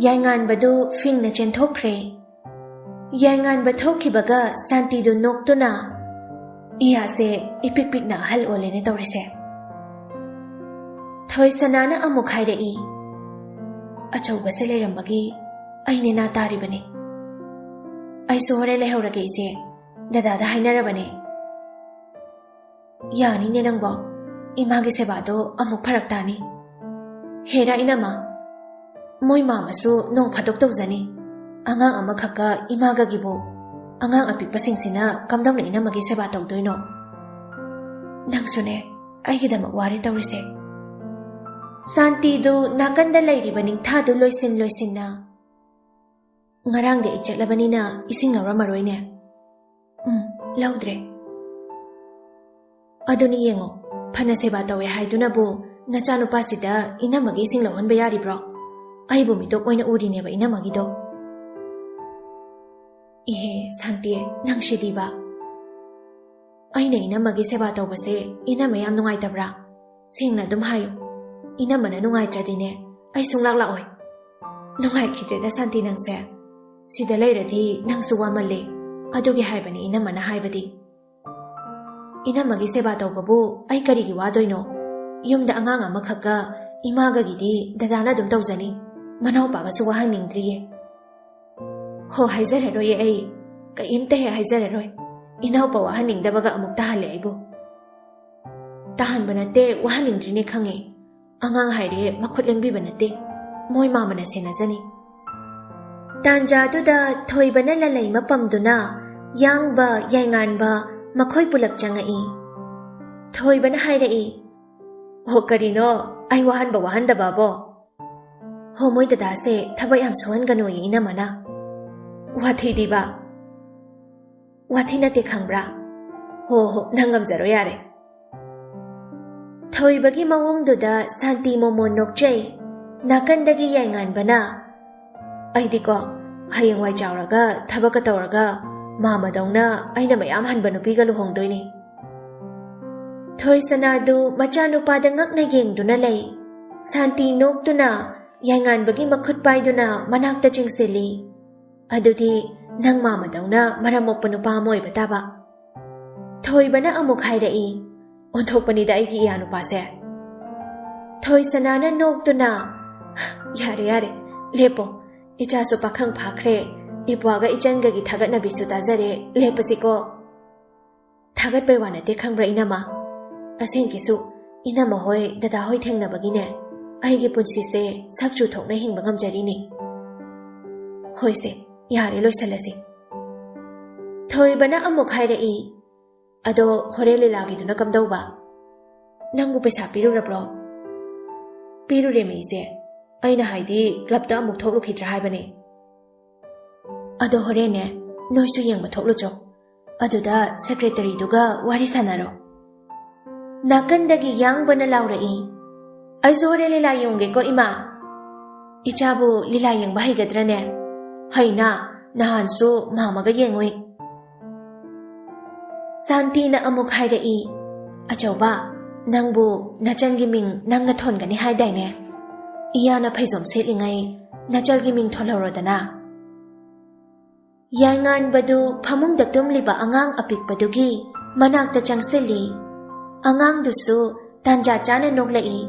ꯌꯥꯏꯉꯥꯟꯕꯗꯨ ꯐꯤꯡꯅ ꯆꯦꯟꯊꯣꯛꯈ꯭ꯔꯦ꯫ ꯌꯥꯏꯉꯥꯟꯕ ꯊꯣꯛꯈꯤꯕꯒ ꯁꯥꯟꯇꯤꯗꯨ ꯅꯣꯛꯇꯨꯅ, "ꯏꯌꯥꯁꯦ ꯏꯄꯤꯛ ꯄꯤꯛꯅ ꯑꯍꯜ ꯑꯣꯜꯂꯦꯅꯦ ꯇꯧꯔꯤꯁꯦ"꯫ ꯊꯣꯏꯁꯅꯥꯅ ꯑꯃꯨꯛ ꯍꯥꯏꯔꯛꯏ, "ꯑꯆꯧꯕꯁꯦ ꯂꯩꯔꯝꯕꯒꯤ ꯑꯩ ꯅꯦꯅꯥ ꯇꯥꯔꯤꯕꯅꯤ꯫ ꯑꯩꯁꯨ ꯍꯣꯔꯦꯟ ꯂꯩꯍꯧꯔꯒꯦ ꯏꯆꯦ, ꯗꯗꯥꯗ ꯍꯥꯏꯅꯔꯕꯅꯦ"꯫ "ꯌꯥꯅꯤꯅꯦ ꯅꯪꯕꯣ, ꯏꯃꯥꯒꯤ ꯁꯦꯕꯥꯗꯣ ꯑꯃꯨꯛ ꯐꯔꯛ ꯇꯥꯅꯤ"꯫ "ꯍꯦꯔꯥ ꯏꯅꯝꯃ, ꯃꯣꯏ ꯃꯥꯃꯁꯨ ꯅꯣꯡ ꯐꯥꯗꯣꯛ ꯇꯧꯖꯅꯤ꯫ ꯑꯉꯥꯡ ꯑꯃꯈꯛꯀ ꯏꯃꯥꯒꯒꯤꯕꯨ, ꯑꯉꯥꯡ ꯑꯄꯤꯛꯄꯁꯤꯡꯁꯤꯅ ꯀꯝꯗꯧꯅ ꯏꯅꯝꯃꯒꯤ ꯁꯦꯕꯥ ꯇꯧꯗꯣꯏꯅꯣ? ꯅꯪꯁꯨꯅꯦ, ꯑꯩꯒꯤꯗꯃꯛ ꯋꯥꯔꯦ ꯇꯧꯔꯤꯁꯦ"꯫ ꯁꯥꯟꯇꯤꯗꯨ ꯅꯥꯀꯟꯗ ꯂꯩꯔꯤꯕ ꯅꯤꯡꯊꯥꯗꯨ ꯂꯣꯏꯁꯤꯟ ꯂꯣꯏꯁꯤꯟꯅ, "ꯉꯔꯥꯡꯗꯤ ꯑꯩ ꯆꯠꯂꯕꯅꯤꯅ ꯏꯁꯤꯡ ꯂꯧꯔꯝꯃꯔꯣꯏꯅꯦ"꯫ "ꯎꯝ, ꯂꯧꯗ꯭ꯔꯦ"꯫ "ꯑꯗꯨꯅꯤ ꯌꯦꯡꯉꯣ, ꯐꯅ ꯁꯦꯕꯥ ꯇꯧꯋꯦ ꯍꯥꯏꯗꯨꯅꯕꯨ ꯅꯆꯥꯅꯨꯄꯥꯁꯤꯗ ꯏꯅꯝꯃꯒꯤ ꯏꯁꯤꯡ ꯂꯧꯍꯟꯕ ꯌꯥꯔꯤꯕ꯭ꯔꯣ? ꯑꯩꯕꯨ ꯃꯤꯇꯣꯞ ꯑꯣꯏꯅ ꯎꯔꯤꯅꯦꯕ ꯏꯅꯝꯃꯒꯤꯗꯣ"꯫ "ꯏꯍꯦ ꯁꯥꯟꯇꯤ, ꯅꯪꯁꯤꯗꯤꯕ꯫ ꯑꯩꯅ ꯏꯅꯝꯃꯒꯤ ꯁꯦꯕꯥ ꯇꯧꯕꯁꯦ ꯏꯅꯝꯃ ꯌꯥꯝ ꯅꯨꯡꯉꯥꯏꯇꯕ꯭ꯔꯥ? ꯁꯦꯡꯅ ꯑꯗꯨꯝ ꯍꯥꯏꯌꯨ꯫ ꯏꯅꯝꯃꯅ ꯅꯨꯡꯉꯥꯏꯇ꯭ꯔꯗꯤꯅꯦ, ꯑꯩ ꯁꯨꯡꯂꯥꯛ ꯂꯥꯛꯑꯣꯏ"꯫ "ꯅꯨꯡꯉꯥꯏꯈꯤꯗ꯭ꯔꯦꯗ ꯁꯥꯟꯇꯤ ꯅꯪꯁꯦ꯫ ꯁꯤꯗ ꯂꯩꯔꯗꯤ ꯅꯪꯁꯨ ꯋꯥꯃꯜꯂꯦ꯫ ꯑꯗꯨꯒꯤ ꯍꯥꯏꯕꯅꯤ ꯏꯅꯝꯃꯅ ꯍꯥꯏꯕꯗꯤ"꯫ "ꯏꯅꯝꯃꯒꯤ ꯁꯦꯕꯥ ꯇꯧꯕꯕꯨ ꯑꯩ ꯀꯔꯤꯒꯤ ꯋꯥꯗꯣꯏꯅꯣ? ꯌꯨꯝꯗ ꯑꯉꯥꯡ ꯑꯃꯈꯛꯀ ꯏꯃꯥꯒꯒꯤꯗꯤ ꯗꯗꯥꯅ ꯑꯗꯨꯝ ꯇꯧꯖꯅꯤ꯫ ꯃꯅꯥꯎꯄꯥꯒꯁꯨ ꯋꯥꯍꯟꯅꯤꯡꯗ꯭ꯔꯤꯌꯦ"꯫ "ꯍꯣ, ꯍꯥꯏꯖꯔꯔꯣꯏꯌꯦ ꯑꯩ꯫ ꯀꯩꯝꯇ ꯍꯦꯛ ꯍꯥꯏꯖꯔꯔꯣꯏ꯫ ꯏꯅꯥꯎꯄꯥ ꯋꯥꯍꯟꯅꯤꯡꯗꯕꯒ ꯑꯃꯨꯛ ꯇꯥꯍꯜꯂꯦ ꯑꯩꯕꯨ"꯫ "ꯇꯥꯍꯟꯕ ꯅꯠꯇꯦ, ꯋꯥꯍꯟꯅꯤꯡꯗ꯭ꯔꯤꯅꯦ ꯈꯪꯉꯦ꯫ ꯑꯉꯥꯡ ꯍꯥꯏꯔꯦ ꯃꯈꯨꯠ ꯂꯦꯡꯕꯤꯕ ꯅꯠꯇꯦ꯫ ꯃꯣꯏ ꯃꯥꯃꯅ ꯁꯦꯟꯅꯖꯅꯤ"꯫ ꯇꯥꯟꯖꯥꯗꯨꯗ ꯊꯣꯏꯕꯅ ꯂꯂꯩꯃ ꯄꯝꯗꯨꯅ ꯌꯥꯡꯕ, ꯌꯥꯏꯉꯥꯟꯕ ꯃꯈꯣꯏ ꯄꯨꯂꯞ ꯆꯪꯉꯛꯏ꯫ ꯊꯣꯏꯕꯅ ꯍꯥꯏꯔꯛꯏ, "ꯑꯣ, ꯀꯔꯤꯅꯣ ꯑꯩ ꯋꯥꯍꯟꯕ ꯋꯥꯍꯟꯗꯕꯕꯣ? ꯍꯣ, ꯃꯣꯏ ꯗꯗꯥꯁꯦ ꯊꯕꯛ ꯌꯥꯝ ꯁꯨꯍꯟꯒꯅꯨꯌꯦ ꯏꯅꯝꯃꯅ꯫ ꯋꯥꯊꯤꯗꯤꯕ?" "ꯋꯥꯊꯤ ꯅꯠꯇꯦ ꯈꯪꯕ꯭ꯔꯥ? ꯍꯣ ꯍꯣ, ꯅꯪ ꯉꯝꯖꯔꯣ ꯌꯥꯔꯦ꯫" ꯊꯣꯏꯕꯒꯤ ꯃꯑꯣꯡꯗꯨꯗ ꯁꯥꯟꯇꯤ ꯃꯣꯃꯣꯟ ꯅꯣꯛꯆꯩ꯫ ꯅꯥꯀꯟꯗꯒꯤ ꯌꯥꯏꯉꯥꯟꯕꯅ, "ꯑꯩꯗꯤꯀꯣ, ꯍꯌꯦꯡꯋꯥꯏ ꯆꯥꯎꯔꯒ ꯊꯕꯛꯀ ꯇꯧꯔꯒ ꯃꯥꯃꯗꯧꯅ ꯑꯩꯅ ꯃꯌꯥꯝ ꯍꯟꯕ ꯅꯨꯄꯤꯒ ꯂꯨꯍꯣꯡꯗꯣꯏꯅꯤ꯫" ꯊꯣꯏꯁꯅꯥꯗꯨ ꯃꯆꯥꯅꯨꯄꯥꯗ ꯉꯛꯅ ꯌꯦꯡꯗꯨꯅ ꯂꯩ꯫ ꯁꯥꯟꯇꯤ ꯅꯣꯛꯇꯨꯅ ꯌꯥꯏꯉꯥꯟꯕꯒꯤ ꯃꯈꯨꯠ ꯄꯥꯏꯗꯨꯅ ꯃꯅꯥꯛꯇ ꯆꯤꯡꯁꯤꯜꯂꯤ꯫ "ꯑꯗꯨꯗꯤ ꯅꯪ ꯃꯥꯃꯗꯧꯅ ꯃꯔꯝ ꯃꯣꯛꯄ ꯅꯨꯄꯥ ꯑꯃ ꯑꯣꯏꯕ ꯇꯥꯕ꯫" ꯊꯣꯏꯕꯅ ꯑꯃꯨꯛ ꯍꯥꯏꯔꯛꯏ, "ꯑꯣꯟꯊꯣꯛꯄꯅꯤꯗ ꯑꯩꯒꯤ ꯏꯌꯥ ꯅꯨꯄꯥꯁꯦ꯫" ꯊꯣꯏꯁꯅꯥꯅ ꯅꯣꯛꯇꯨꯅ, "ꯌꯥꯔꯦ, ꯌꯥꯔꯦ, ꯂꯦꯞꯄꯣ꯫ ꯏꯆꯥꯁꯨ ꯄꯥꯈꯪ ꯐꯥꯈ꯭ꯔꯦ꯫ ꯏꯄ꯭ꯋꯥꯒ ꯏꯆꯟꯒꯒꯤ ꯊꯥꯒꯠꯅꯕꯤꯁꯨ ꯇꯥꯖꯔꯦ꯫ ꯂꯦꯞꯄꯁꯤꯀꯣ꯫" "ꯊꯥꯒꯠꯄꯩ ꯋꯥ ꯅꯠꯇꯦ ꯈꯪꯕ꯭ꯔꯥ ꯏꯅꯝꯃ? ꯑꯁꯦꯡꯀꯤꯁꯨ ꯏꯅꯝꯃ ꯍꯣꯏ, ꯗꯗꯥ ꯍꯣꯏ ꯊꯦꯡꯅꯕꯒꯤꯅꯦ, ꯑꯩꯒꯤ ꯄꯨꯟꯁꯤꯁꯦ ꯁꯛ ꯆꯨ ꯊꯣꯛꯅ ꯍꯤꯡꯕ ꯉꯝꯖꯔꯤꯅꯤ꯫" "ꯍꯣꯏꯁꯦ, ꯌꯥꯔꯦ, ꯂꯣꯏꯁꯜꯂꯁꯤ꯫" ꯊꯣꯏꯕꯅ ꯑꯃꯨꯛ ꯍꯥꯏꯔꯛꯏ, "ꯑꯗꯣ ꯍꯣꯔꯦꯟ ꯂꯤꯂꯥꯒꯤꯗꯨꯅ ꯀꯝꯗꯧꯕ? ꯅꯪꯕꯨ ꯄꯩꯁꯥ ꯄꯤꯔꯨꯔꯕ꯭ꯔꯣ?" "ꯄꯤꯔꯨꯔꯦꯃꯦ ꯏꯆꯦ꯫ ꯑꯩꯅ ꯍꯥꯏꯗꯤ ꯀ꯭ꯂꯕꯇ ꯑꯃꯨꯛ ꯊꯣꯛꯂꯨꯈꯤꯗ꯭ꯔꯥ ꯍꯥꯏꯕꯅꯦ꯫" "ꯑꯗꯣ ꯍꯣꯔꯦꯟꯅꯦ, ꯅꯣꯏꯁꯨ ꯌꯦꯡꯕ ꯊꯣꯛꯂꯨꯆꯣ꯫ ꯑꯗꯨꯗ ꯁꯦꯀ꯭ꯔꯦꯇꯔꯤꯗꯨꯒ ꯋꯥꯔꯤ ꯁꯥꯟꯅꯔꯣ꯫" ꯅꯥꯀꯟꯗꯒꯤ ꯌꯥꯡꯕꯅ ꯂꯥꯎꯔꯛꯏ, "ꯑꯩꯁꯨ ꯍꯣꯔꯦꯟ ꯂꯤꯂꯥ ꯌꯦꯡꯉꯨꯒꯦꯀꯣ ꯏꯃꯥ꯫ ꯏꯆꯥꯕꯨ ꯂꯤꯂꯥ ꯌꯦꯡꯕ ꯍꯩꯒꯗ꯭ꯔꯅꯦ? ꯍꯩꯅ, ꯅꯍꯥꯟꯁꯨ ꯃꯥꯃꯒ ꯌꯦꯡꯉꯨꯏ꯫" ꯁꯥꯟꯇꯤꯅ ꯑꯃꯨꯛ ꯍꯥꯏꯔꯛꯏ, "ꯑꯆꯧꯕ, ꯅꯪꯕꯨ ꯅꯆꯟꯒꯤ ꯃꯤꯡ ꯅꯪꯅ ꯊꯣꯟꯒꯅꯤ ꯍꯥꯏꯗꯥꯏꯅꯦ? ꯏꯌꯥꯅ ꯐꯩꯖꯣꯝ ꯁꯦꯠꯂꯤꯉꯩ ꯅꯆꯜꯒꯤ ꯃꯤꯡ ꯊꯣꯜꯍꯧꯔꯣꯗꯅ꯫" ꯌꯥꯏꯉꯥꯟꯕꯗꯨ ꯐꯃꯨꯡꯗ ꯇꯨꯝꯂꯤꯕ ꯑꯉꯥꯡ ꯑꯄꯤꯛꯄꯗꯨꯒꯤ ꯃꯅꯥꯛꯇ ꯆꯪꯁꯤꯜꯂꯤ꯫ ꯑꯉꯥꯡꯗꯨꯁꯨ ꯇꯥꯟꯖꯥ ꯆꯥꯅ ꯅꯣꯛꯂꯛꯏ꯫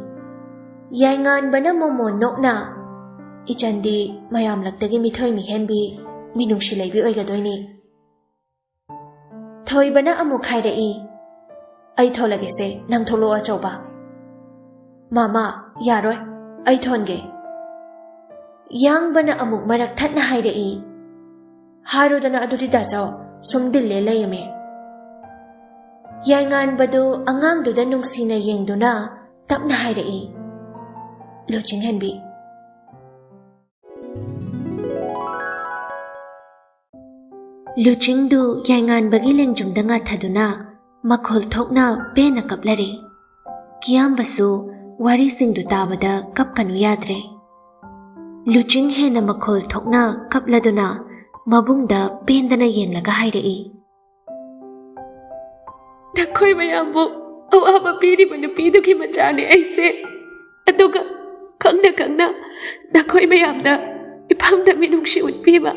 ꯌꯥꯏꯉꯥꯟꯕꯅ ꯃꯣꯃꯣꯟ ꯅꯣꯛꯅ, "ꯏꯆꯟꯗꯤ ꯃꯌꯥꯝꯂꯛꯇꯒꯤ ꯃꯤꯊꯣꯏ ꯃꯤꯍꯦꯟꯕꯤ, ꯃꯤꯅꯨꯡꯁꯤ ꯂꯩꯕꯤ ꯑꯣꯏꯒꯗꯣꯏꯅꯤ꯫" ꯊꯣꯏꯕꯅ ꯑꯃꯨꯛ ꯍꯥꯏꯔꯛꯏ, "ꯑꯩ ꯊꯣꯜꯂꯒꯦꯁꯦ, ꯅꯪ ꯊꯣꯛꯂꯛꯑꯣ ꯑꯆꯧꯕ꯫" "ꯃꯥꯃ, ꯌꯥꯔꯣꯏ, ꯑꯩ ꯊꯣꯟꯒꯦ꯫" ꯌꯥꯡꯕꯅ ꯑꯃꯨꯛ ꯃꯔꯛ ꯊꯠꯅ ꯍꯥꯏꯔꯛꯏ, "ꯍꯥꯏꯔꯣꯗꯅ ꯑꯗꯨꯗꯤ ꯗꯥꯆꯧ, ꯁꯨꯝ ꯗꯤꯜꯂꯦ ꯂꯩꯔꯝꯃꯦ꯫" ꯌꯥꯏꯉꯥꯟꯕꯗꯨ ꯑꯉꯥꯡꯗꯨꯗ ꯅꯨꯡꯁꯤꯅ ꯌꯦꯡꯗꯨꯅ ꯇꯞꯅ ꯍꯥꯏꯔꯛꯏ, "ꯂꯨꯆꯤꯡꯍꯟꯕꯤ꯫" ꯂꯨꯆꯤꯡꯗꯨ ꯌꯥꯏꯉꯥꯟꯕꯒꯤ ꯂꯦꯡꯖꯨꯝꯗ ꯉꯥꯊꯗꯨꯅ ꯃꯈꯣꯜ ꯊꯣꯛꯅ ꯄꯦꯟꯅ ꯀꯞꯂꯔꯦ꯫ ꯀꯤꯌꯥꯝꯕꯁꯨ ꯋꯥꯔꯤꯁꯤꯡꯗꯨ ꯇꯥꯕꯗ ꯀꯞꯀꯅꯨ ꯌꯥꯗ꯭ꯔꯦ꯫ ꯂꯨꯆꯤꯡ ꯍꯦꯟꯅ ꯃꯈꯣꯜ ꯊꯣꯛꯅ ꯀꯞꯂꯗꯨꯅ ꯃꯕꯨꯡꯗ ꯄꯦꯟꯗꯅ ꯌꯦꯡꯂꯒ ꯍꯥꯏꯔꯛꯏ, "ꯅꯈꯣꯏ ꯃꯌꯥꯝꯕꯨ ꯑꯋꯥꯕ ꯄꯤꯔꯤꯕ ꯅꯨꯄꯤꯗꯨꯒꯤ ꯃꯆꯥꯅꯤ ꯑꯩꯁꯦ꯫ ꯑꯗꯨꯒ ꯈꯪꯅ ꯈꯪꯅ ꯅꯈꯣꯏ ꯃꯌꯥꯝꯅ ꯏꯐꯝꯗ ꯃꯤꯅꯨꯡꯁꯤ ꯎꯠꯄꯤꯕ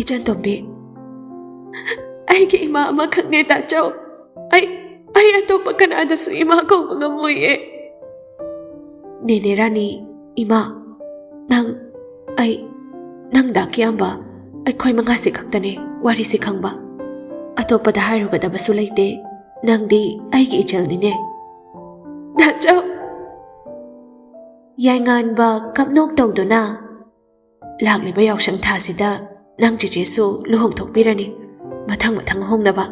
ꯏꯆꯟꯇꯣꯝꯕꯤ, ꯑꯩꯒꯤ ꯏꯃꯥ ꯑꯃꯈꯛꯅꯦ ꯇꯥꯆꯧ꯫ ꯑꯩ, ꯑꯩ ꯑꯇꯣꯞꯄ ꯀꯅꯥꯗꯁꯨ ꯏꯃꯥ ꯀꯧꯕ ꯉꯝꯃꯣꯏꯌꯦ꯫" "ꯅꯦꯅꯦ ꯔꯥꯅꯤ, ꯏꯃꯥ, ꯅꯪ, ꯑꯩ, ꯅꯪ ꯗꯥ ꯀꯤꯌꯥꯝꯕ, ꯑꯩꯈꯣꯏ ꯃꯉꯥꯁꯤ ꯈꯛꯇꯅꯦ ꯋꯥꯔꯤꯁꯤ ꯈꯪꯕ꯫ ꯑꯇꯣꯞꯄꯗ ꯍꯥꯏꯔꯨꯒꯗꯕꯁꯨ ꯂꯩꯇꯦ꯫ ꯅꯪꯗꯤ ꯑꯩꯒꯤ ꯏꯆꯜꯅꯤꯅꯦ꯫" ꯇꯥꯆꯧ꯫ ꯌꯥꯏꯉꯥꯟꯕ ꯀꯞꯅꯣꯛ ꯇꯧꯗꯨꯅ, "ꯂꯥꯛꯂꯤꯕ ꯌꯥꯎꯁꯪ ꯊꯥꯁꯤꯗ ꯅꯪ ꯆꯦꯆꯦꯁꯨ ꯂꯨꯍꯣꯡꯊꯣꯛꯄꯤꯔꯅꯤ, ꯃꯊꯪ ꯃꯊꯪ ꯍꯣꯡꯅꯕ꯫"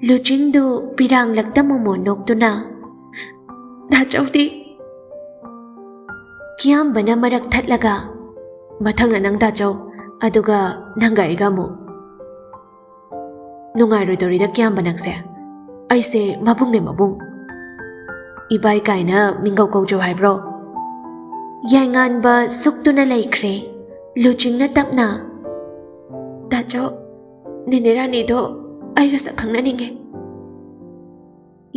ꯂꯨꯆꯤꯡꯗꯨ ꯄꯤꯔꯥꯡꯂꯛꯇ ꯃꯣꯃꯣꯟ ꯅꯣꯛꯇꯨꯅ, "ꯗꯥꯆꯧꯗꯤ?" ꯀꯤꯌꯥꯝꯕꯅ ꯃꯔꯛ ꯊꯠꯂꯒ, "ꯃꯊꯪꯅ ꯅꯪ ꯗꯥꯆꯧ, ꯑꯗꯨꯒ ꯅꯪꯒ ꯑꯩꯒ ꯑꯃꯨꯛ꯫" "ꯅꯨꯡꯉꯥꯏꯔꯣꯏꯗꯧꯔꯤꯗ ꯀꯤꯌꯥꯝꯕ ꯅꯪꯁꯦ꯫ ꯑꯩꯁꯦ ꯃꯕꯨꯡꯅꯦ ꯃꯕꯨꯡ꯫ ꯏꯕꯥꯏ ꯀꯥꯏꯅ ꯃꯤꯡꯒꯧ ꯀꯧꯖꯧ ꯍꯥꯏꯕ꯭ꯔꯣ?" ꯌꯥꯏꯉꯥꯟꯕ ꯁꯨꯛꯇꯨꯅ ꯂꯩꯈ꯭ꯔꯦ꯫ ꯂꯨꯆꯤꯡꯅ ꯇꯞꯅ, "ꯗꯥꯆꯧ, ꯅꯦꯅꯦ ꯔꯥꯅꯤꯗꯣ ꯑꯩꯒ ꯁꯛ ꯈꯪꯅꯅꯤꯡꯉꯦ꯫"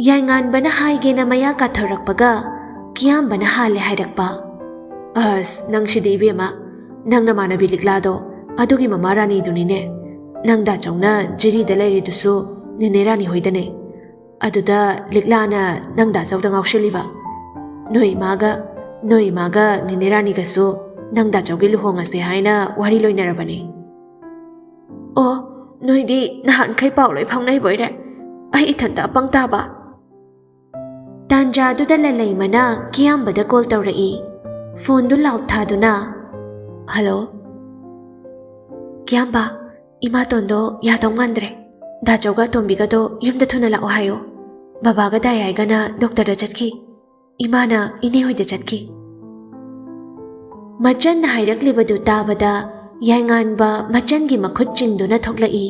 ꯌꯥꯏꯉꯥꯟꯕꯅ ꯍꯥꯏꯒꯦꯅ ꯃꯌꯥ ꯀꯥꯊꯧꯔꯛꯄꯒ ꯀꯤꯌꯥꯝꯕꯅ ꯍꯥꯜꯂꯦ ꯍꯥꯏꯔꯛꯄ꯫ "ꯑꯁ, ꯅꯪꯁꯤꯗꯤ ꯏꯕꯦꯝꯃ, ꯅꯪ ꯅꯃꯥꯟꯅꯕꯤ ꯂꯤꯛꯂꯥꯗꯣ ꯑꯗꯨꯒꯤ ꯃꯃꯥ ꯔꯥꯅꯤꯗꯨꯅꯤꯅꯦ꯫ ꯅꯪ ꯗꯥꯆꯧꯅ ꯖꯤꯔꯤꯗ ꯂꯩꯔꯤꯗꯨꯁꯨ ꯅꯦꯅꯦ ꯔꯥꯅꯤ ꯍꯣꯏꯗꯅꯦ꯫ ꯑꯗꯨꯗ ꯂꯤꯛꯂꯥꯅ ꯅꯪ ꯗꯥꯆꯧꯗ ꯉꯥꯎꯁꯤꯜꯂꯤꯕ꯫ ꯅꯣꯏ ꯏꯃꯥꯒ, ꯅꯣꯏ ꯏꯃꯥꯒ ꯅꯦꯅꯦ ꯔꯥꯅꯤꯒꯁꯨ ꯅꯪ ꯗꯥꯆꯧꯒꯤ ꯂꯨꯍꯣꯡꯉꯁꯦ ꯍꯥꯏꯅ ꯋꯥꯔꯤ ꯂꯣꯏꯅꯔꯕꯅꯦ꯫" "ꯑꯣ, ꯅꯣꯏꯗꯤ ꯅꯍꯥꯟꯈꯩ ꯄꯥꯎ ꯂꯣꯏ ꯐꯥꯎꯅꯩꯕꯣꯏꯔꯦ꯫ ꯑꯩ ꯏꯊꯟꯇ ꯑꯄꯪ ꯇꯥꯕ꯫" ꯇꯥꯟꯖꯥꯗꯨꯗ ꯂꯂꯩꯃꯅ ꯀꯤꯌꯥꯝꯕꯗ ꯀꯣꯜ ꯇꯧꯔꯛꯏ꯫ ꯐꯣꯟꯗꯨ ꯂꯥꯎꯠ ꯊꯥꯗꯨꯅ, "ꯍꯜꯂꯣ?" "ꯀꯤꯌꯥꯝꯕ, ꯏꯃꯥꯇꯣꯟꯗꯣ ꯌꯥꯗꯧ ꯃꯥꯟꯗ꯭ꯔꯦ꯫ ꯗꯥꯆꯧꯒ ꯑꯇꯣꯝꯕꯤꯒꯗꯣ ꯌꯨꯝꯗ ꯊꯨꯅ ꯂꯥꯛꯑꯣ ꯍꯥꯏꯌꯣ꯫ ꯕꯕꯥꯒ ꯗꯥꯏ ꯍꯥꯏꯒꯅ ꯗꯣꯛꯇꯔꯗ ꯆꯠꯈꯤ꯫ ꯏꯃꯥꯅ ꯏꯅꯦ ꯍꯣꯏꯗ ꯆꯠꯈꯤ"꯫ ꯃꯆꯟꯅ ꯍꯥꯏꯔꯛꯂꯤꯕꯗꯨ ꯇꯥꯕꯗ ꯌꯥꯏꯉꯥꯟꯕ ꯃꯆꯟꯒꯤ ꯃꯈꯨꯠ ꯆꯤꯡꯗꯨꯅ ꯊꯣꯛꯂꯛꯏ꯫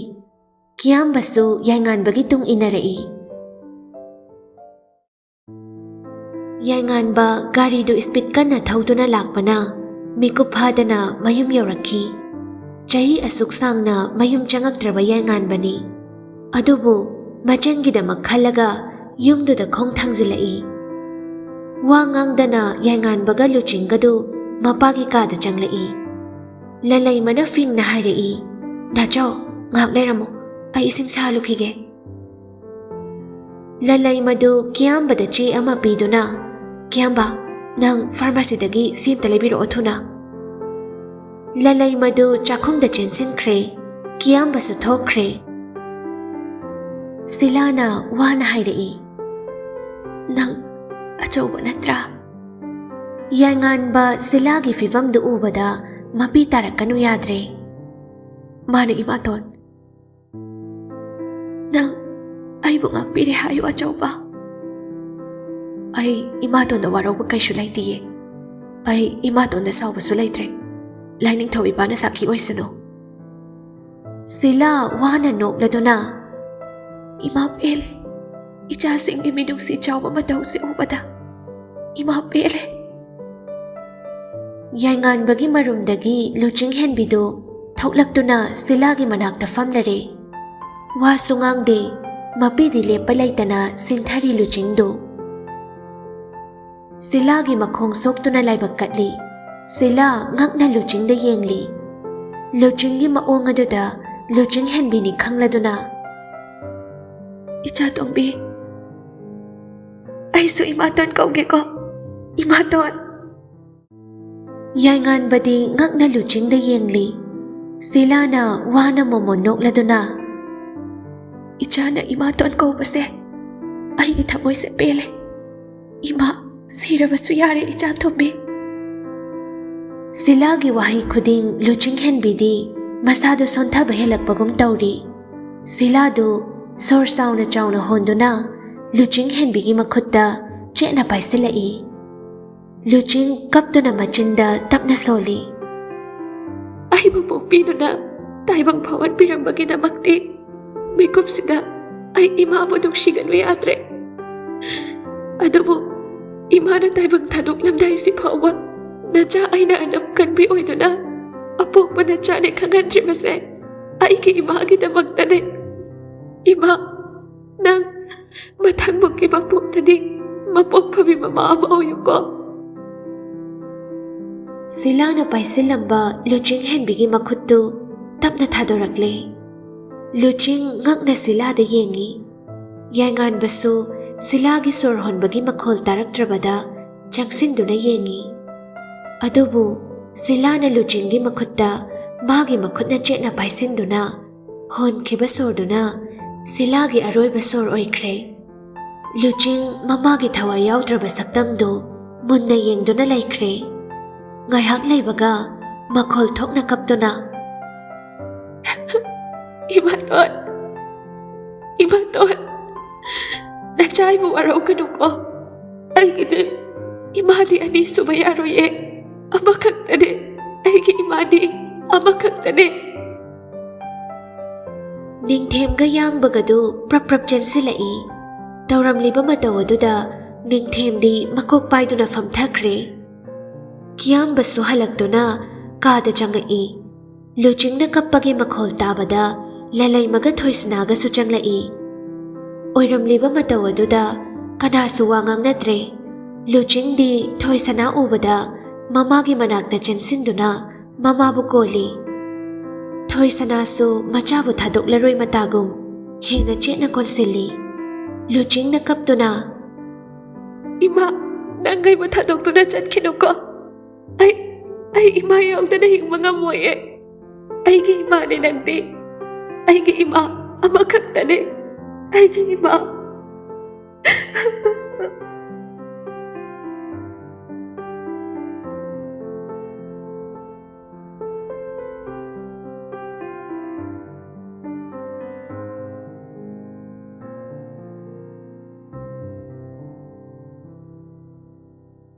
ꯀꯤꯌꯥꯝꯕꯁꯨ ꯌꯥꯏꯉꯥꯟꯕꯒꯤ ꯇꯨꯡ ꯏꯟꯅꯔꯛꯏ꯫ ꯌꯥꯏꯉꯥꯟꯕ ꯒꯥꯔꯤꯗꯨ ꯏꯁꯄꯤꯠ ꯀꯟꯅ ꯊꯧꯗꯨꯅ ꯂꯥꯛꯄꯅ ꯃꯤꯀꯨꯞ ꯐꯥꯗꯅ ꯃꯌꯨꯝ ꯌꯧꯔꯛꯈꯤ꯫ ꯆꯍꯤ ꯑꯁꯨꯛ ꯁꯥꯡꯅ ꯃꯌꯨꯝ ꯆꯪꯉꯛꯇ꯭ꯔꯕ ꯌꯥꯏꯉꯥꯟꯕꯅꯤ꯫ ꯑꯗꯨꯕꯨ ꯃꯆꯟꯒꯤꯗꯃꯛ ꯈꯜꯂꯒ ꯌꯨꯝꯗꯨꯗ ꯈꯣꯡ ꯊꯥꯡꯖꯤꯜꯂꯛꯏ꯫ ꯋꯥ ꯉꯥꯡꯗꯅ ꯌꯥꯏꯉꯥꯟꯕꯒ ꯂꯨꯆꯤꯡꯒꯗꯨ ꯃꯄꯥꯒꯤ ꯀꯥꯗ ꯆꯪꯂꯛꯏ꯫ ꯂꯂꯩꯃꯅ ꯐꯤꯡꯅ ꯍꯥꯏꯔꯛꯏ, "ꯗꯥꯆꯧ, ꯉꯥꯏꯍꯥꯛ ꯂꯩꯔꯝꯃꯣ, ꯑꯩ ꯏꯁꯤꯡ ꯁꯥꯍꯜꯂꯨꯈꯤꯒꯦ"꯫ ꯂꯂꯩꯃꯗꯨ ꯀꯤꯌꯥꯝꯕꯗ ꯆꯦ ꯑꯃ ꯄꯤꯗꯨꯅ, "ꯀꯤꯌꯥꯝꯕ, ꯅꯪ ꯐꯥꯔꯃꯥꯁꯤꯗꯒꯤ ꯁꯤ ꯑꯝꯇ ꯂꯩꯕꯤꯔꯛꯑꯣ ꯊꯨꯅ"꯫ ꯂꯂꯩꯃꯗꯨ ꯆꯥꯛꯈꯨꯝꯗ ꯆꯦꯟꯁꯤꯟꯈ꯭ꯔꯦ꯫ ꯀꯤꯌꯥꯝꯕꯁꯨ ꯊꯣꯛꯈ꯭ꯔꯦ꯫ ꯁꯤꯂꯥꯅ ꯋꯥꯅ ꯍꯥꯏꯔꯛꯏ, "ꯅꯪ ꯑꯆꯧꯕ ꯅꯠꯇ꯭ꯔꯥ?" ꯌꯥꯏꯉꯥꯟꯕ ꯁꯤꯂꯥꯒꯤ ꯐꯤꯚꯝꯗꯨ ꯎꯕꯗ ꯃꯄꯤ ꯇꯥꯔꯛꯀꯅꯨ ꯌꯥꯗ꯭ꯔꯦ꯫ ꯃꯥꯅ, "ꯏꯃꯥꯇꯣꯟ, ꯅꯪ ꯑꯩꯕꯨ ꯉꯥꯛꯄꯤꯔꯦ ꯍꯥꯏꯌꯨ ꯑꯆꯧꯕ"꯫ "ꯑꯩ ꯏꯃꯥꯇꯣꯟꯗ ꯋꯥꯔꯧꯕ ꯀꯩꯁꯨ ꯂꯩꯇꯤꯌꯦ꯫ ꯑꯩ ꯏꯃꯥꯇꯣꯟꯗ ꯁꯥꯎꯕꯁꯨ ꯂꯩꯇ꯭ꯔꯦ꯫ ꯂꯥꯏꯅꯤꯡꯊꯧ ꯏꯄꯥꯅ ꯁꯥꯈꯤ ꯑꯣꯏꯁꯅꯨ"꯫ ꯁꯤꯂꯥ ꯋꯥꯅ ꯅꯣꯛꯂꯗꯨꯅ, "ꯏꯃꯥ ꯄꯦꯜꯂꯦ꯫ ꯏꯆꯥꯁꯤꯡꯒꯤ ꯃꯤꯅꯨꯡꯁꯤ ꯆꯥꯎꯕ ꯃꯇꯧꯁꯦ ꯎꯕꯗ ꯏꯃꯥ ꯄꯦꯜꯂꯦ"꯫ ꯌꯥꯏꯉꯥꯟꯕꯒꯤ ꯃꯔꯨꯝꯗꯒꯤ ꯂꯨꯆꯤꯡ ꯍꯦꯟꯕꯤꯗꯨ ꯊꯣꯛꯂꯛꯇꯨꯅ ꯁꯤꯂꯥꯒꯤ ꯃꯅꯥꯛꯇ ꯐꯝꯂꯔꯦ꯫ ꯋꯥꯁꯨ ꯉꯥꯡꯗꯦ, ꯃꯄꯤꯗꯤ ꯂꯦꯞꯄ ꯂꯩꯇꯅ ꯁꯤꯟꯊꯔꯤ ꯂꯨꯆꯤꯡꯗꯨ꯫ ꯁꯤꯂꯥꯒꯤ ꯃꯈꯣꯡ ꯁꯣꯛꯇꯨꯅ ꯂꯥꯏꯕꯛ ꯀꯠꯂꯤ꯫ ꯁꯤꯂꯥ ꯉꯛꯅ ꯂꯨꯆꯤꯡꯗ ꯌꯦꯡꯂꯤ꯫ ꯂꯨꯆꯤꯡꯒꯤ ꯃꯑꯣꯡ ꯑꯗꯨꯗ ꯂꯨꯆꯤꯡ ꯍꯦꯟꯕꯤꯅꯤ ꯈꯪꯂꯗꯨꯅ, "ꯏꯆꯥ ꯇꯣꯝꯕꯤ, ꯑꯩꯁꯨ ꯏꯃꯥꯇꯣꯟ ꯀꯧꯒꯦꯀꯣ, ꯏꯃꯥꯇꯣꯟ"꯫ ꯌꯥꯏꯉꯥꯟꯕꯗꯤ ꯉꯛꯅ ꯂꯨꯆꯤꯡꯗ ꯌꯦꯡꯂꯤ꯫ ꯁꯤꯂꯥꯅ ꯋꯥꯅ ꯃꯣꯃꯣꯟ ꯅꯣꯛꯂꯗꯨꯅ, "ꯏꯆꯥꯅ ꯏꯃꯥꯇꯣꯟ ꯀꯧꯕꯁꯦ ꯑꯩꯒꯤ ꯊꯃꯣꯏꯁꯦ ꯄꯦꯜꯂꯦ꯫ ꯏꯃꯥ ꯁꯤꯔꯕꯁꯨ ꯌꯥꯔꯦ ꯏꯆꯥ ꯇꯣꯝꯕꯤ"꯫ ꯁꯤꯂꯥꯒꯤ ꯋꯥꯍꯩ ꯈꯨꯗꯤꯡ ꯂꯨꯆꯤꯡ ꯍꯦꯟꯕꯤꯗꯤ ꯃꯁꯥꯗꯨ ꯁꯣꯟꯊꯕ ꯍꯦꯜꯂꯛꯄꯒꯨꯝ ꯇꯧꯔꯤ꯫ ꯁꯤꯂꯥꯗꯨ ꯁꯣꯔ ꯆꯥꯎꯅ ꯆꯥꯎꯅ ꯍꯣꯟꯗꯨꯅ ꯂꯨꯆꯤꯡ ꯍꯦꯟꯕꯤꯒꯤ ꯃꯈꯨꯠꯇ ꯆꯦꯠꯅ ꯄꯥꯏꯁꯤꯜꯂꯛꯏ꯫ ꯂꯨꯆꯤꯡ ꯀꯞꯇꯨꯅ ꯃꯆꯤꯟꯗ ꯇꯞꯅ ꯁꯣꯜꯂꯤ꯫ ꯑꯩꯕꯨ ꯄꯣꯛꯄꯤꯗꯨꯅ ꯇꯥꯏꯕꯪ ꯐꯥꯎꯍꯟꯕꯤꯔꯝꯕꯒꯤꯗꯃꯛꯇꯤ ꯃꯤꯀꯨꯞꯁꯤꯗ ꯑꯩ ꯏꯃꯥꯕꯨ ꯅꯨꯡꯁꯤꯒꯅꯨ ꯌꯥꯗ꯭ꯔꯦ꯫ ꯑꯗꯨꯕꯨ ꯏꯃꯥꯅ ꯇꯥꯏꯕꯪ ꯊꯥꯗꯣꯛꯂꯝꯗꯥꯏꯁꯤ ꯐꯥꯎꯕ ꯅꯆꯥ ꯑꯩꯅ ꯑꯗꯨꯝ ꯀꯟꯕꯤ ꯑꯣꯏꯗꯨꯅ ꯑꯄꯣꯛꯄ ꯅꯆꯥꯅꯦ ꯈꯪꯍꯟꯗ꯭ꯔꯤꯕꯁꯦ ꯑꯩꯒꯤ ꯏꯃꯥꯒꯤꯗꯃꯛꯇꯅꯦ꯫ ꯏꯃꯥ, ꯅꯪ ꯃꯊꯪꯃꯨꯛꯀꯤ ꯃꯄꯣꯛꯇꯗꯤ ꯃꯄꯣꯛ ꯐꯕꯤ ꯃꯃꯥ ꯑꯃ ꯑꯣꯏꯌꯨꯀꯣ꯫ ꯁꯤꯂꯥꯅ ꯄꯥꯏꯁꯤꯜꯂꯝꯕ ꯂꯨꯆꯤꯡ ꯍꯦꯟꯕꯤꯒꯤ ꯃꯈꯨꯠꯇꯨ ꯇꯞꯅ ꯊꯥꯗꯣꯔꯛꯂꯦ꯫ ꯂꯨꯆꯤꯡ ꯉꯛꯅ ꯁꯤꯂꯥꯗ ꯌꯦꯡꯉꯤ꯫ ꯌꯥꯏꯉꯥꯟꯕꯁꯨ ꯁꯤꯂꯥꯒꯤ ꯁꯣꯔ ꯍꯣꯟꯕꯒꯤ ꯃꯈꯣꯜ ꯇꯥꯔꯛꯇ꯭ꯔꯕꯗ ꯆꯪꯁꯤꯟꯗꯨꯅ ꯌꯦꯡꯉꯤ꯫ ꯑꯗꯨꯕꯨ ꯁꯤꯂꯥꯅ ꯂꯨꯆꯤꯡꯒꯤ ꯃꯈꯨꯠꯇ ꯃꯥꯒꯤ ꯃꯈꯨꯠꯅ ꯆꯦꯠꯅ ꯄꯥꯏꯁꯤꯟꯗꯨꯅ ꯍꯣꯟꯈꯤꯕ ꯁꯣꯔꯗꯨꯅ ꯁꯤꯂꯥꯒꯤ ꯑꯔꯣꯏꯕ ꯁꯣꯔ ꯑꯣꯏꯈ꯭ꯔꯦ꯫ ꯂꯨꯆꯤꯡ ꯃꯃꯥꯒꯤ ꯊꯋꯥꯏ ꯌꯥꯎꯗ꯭ꯔꯕ ꯁꯛꯇꯝꯗꯨ ꯃꯨꯟꯅ ꯌꯦꯡꯗꯨꯅ ꯂꯩꯈ꯭ꯔꯦ꯫ ꯉꯥꯏꯍꯥꯛ ꯂꯩꯕꯒ ꯃꯈꯣꯜ ꯊꯣꯛꯅ ꯀꯞꯇꯨꯅ, "ꯏꯃꯥꯇꯣꯟ, ꯏꯃꯥꯇꯣꯟ, ꯅꯆꯥꯏꯕꯨ ꯋꯥꯔꯧꯒꯅꯨꯀꯣ꯫ ꯑꯩꯒꯤꯗꯤ ꯏꯃꯥꯗꯤ ꯑꯅꯤ ꯁꯨꯕ ꯌꯥꯔꯣꯏꯌꯦ꯫ ꯑꯃꯈꯛꯇꯅꯦ꯫ ꯑꯩꯒꯤ ꯏꯃꯥꯗꯤ ꯑꯃꯈꯛꯇꯅꯦ꯫" ꯅꯤꯡꯊꯦꯝꯒ ꯌꯥꯡꯕꯒꯗꯨ ꯄ꯭ꯔꯞ ꯄ꯭ꯔꯞ ꯆꯦꯟꯁꯤꯜꯂꯛꯏ꯫ ꯇꯧꯔꯝꯂꯤꯕ ꯃꯇꯧ ꯑꯗꯨꯗ ꯅꯤꯡꯊꯦꯝꯗꯤ ꯃꯀꯣꯛ ꯄꯥꯏꯗꯨꯅ ꯐꯝꯊꯈ꯭ꯔꯦ꯫ ꯀꯤꯌꯥꯝꯕꯁꯨ ꯍꯜꯂꯛꯇꯨꯅ ꯀꯥꯗ ꯆꯪꯉꯛꯏ꯫ ꯂꯨꯆꯤꯡꯅ ꯀꯞꯄꯒꯤ ꯃꯈꯣꯜ ꯇꯥꯕꯗ ꯂꯂꯩꯃꯒ ꯊꯣꯏꯁꯅꯥꯒꯁꯨ ꯆꯪꯂꯛꯏ꯫ ꯑꯣꯏꯔꯝꯂꯤꯕ ꯃꯇꯧ ꯑꯗꯨꯗ ꯀꯅꯥꯁꯨ ꯋꯥ ꯉꯥꯡꯅꯗ꯭ꯔꯦ꯫ ꯂꯨꯆꯤꯡꯗꯤ ꯊꯣꯏꯁꯅꯥ ꯎꯕꯗ ꯃꯃꯥꯒꯤ ꯃꯅꯥꯛꯇ ꯆꯦꯟꯁꯤꯟꯗꯨꯅ ꯃꯃꯥꯕꯨ ꯀꯣꯜꯂꯤ꯫ ꯊꯣꯏꯁꯅꯥꯁꯨ ꯃꯆꯥꯕꯨ ꯊꯥꯗꯣꯛꯂꯔꯣꯏ ꯃꯇꯥꯒꯨꯝ ꯍꯦꯟꯅ ꯆꯦꯠꯅ ꯀꯣꯟꯁꯤꯜꯂꯤ꯫ ꯂꯨꯆꯤꯡꯅ ꯀꯞꯇꯨꯅ, "ꯏꯃꯥ, ꯅꯪ ꯑꯩꯕꯨ ꯊꯥꯗꯣꯛꯇꯨꯅ ꯆꯠꯈꯤꯅꯨꯀꯣ꯫ ꯑꯩ, ꯑꯩ ꯏꯃꯥ ꯌꯥꯎꯗꯅ ꯍꯤꯡꯕ ꯉꯝꯃꯣꯏꯌꯦ꯫ ꯑꯩꯒꯤ ꯏꯃꯥꯅꯦ ꯅꯪꯗꯤ꯫ ꯑꯩꯒꯤ ꯏꯃꯥ ꯑꯃꯈꯛꯇꯅꯦ꯫ ꯑꯩꯒꯤ ꯏꯃꯥ꯫"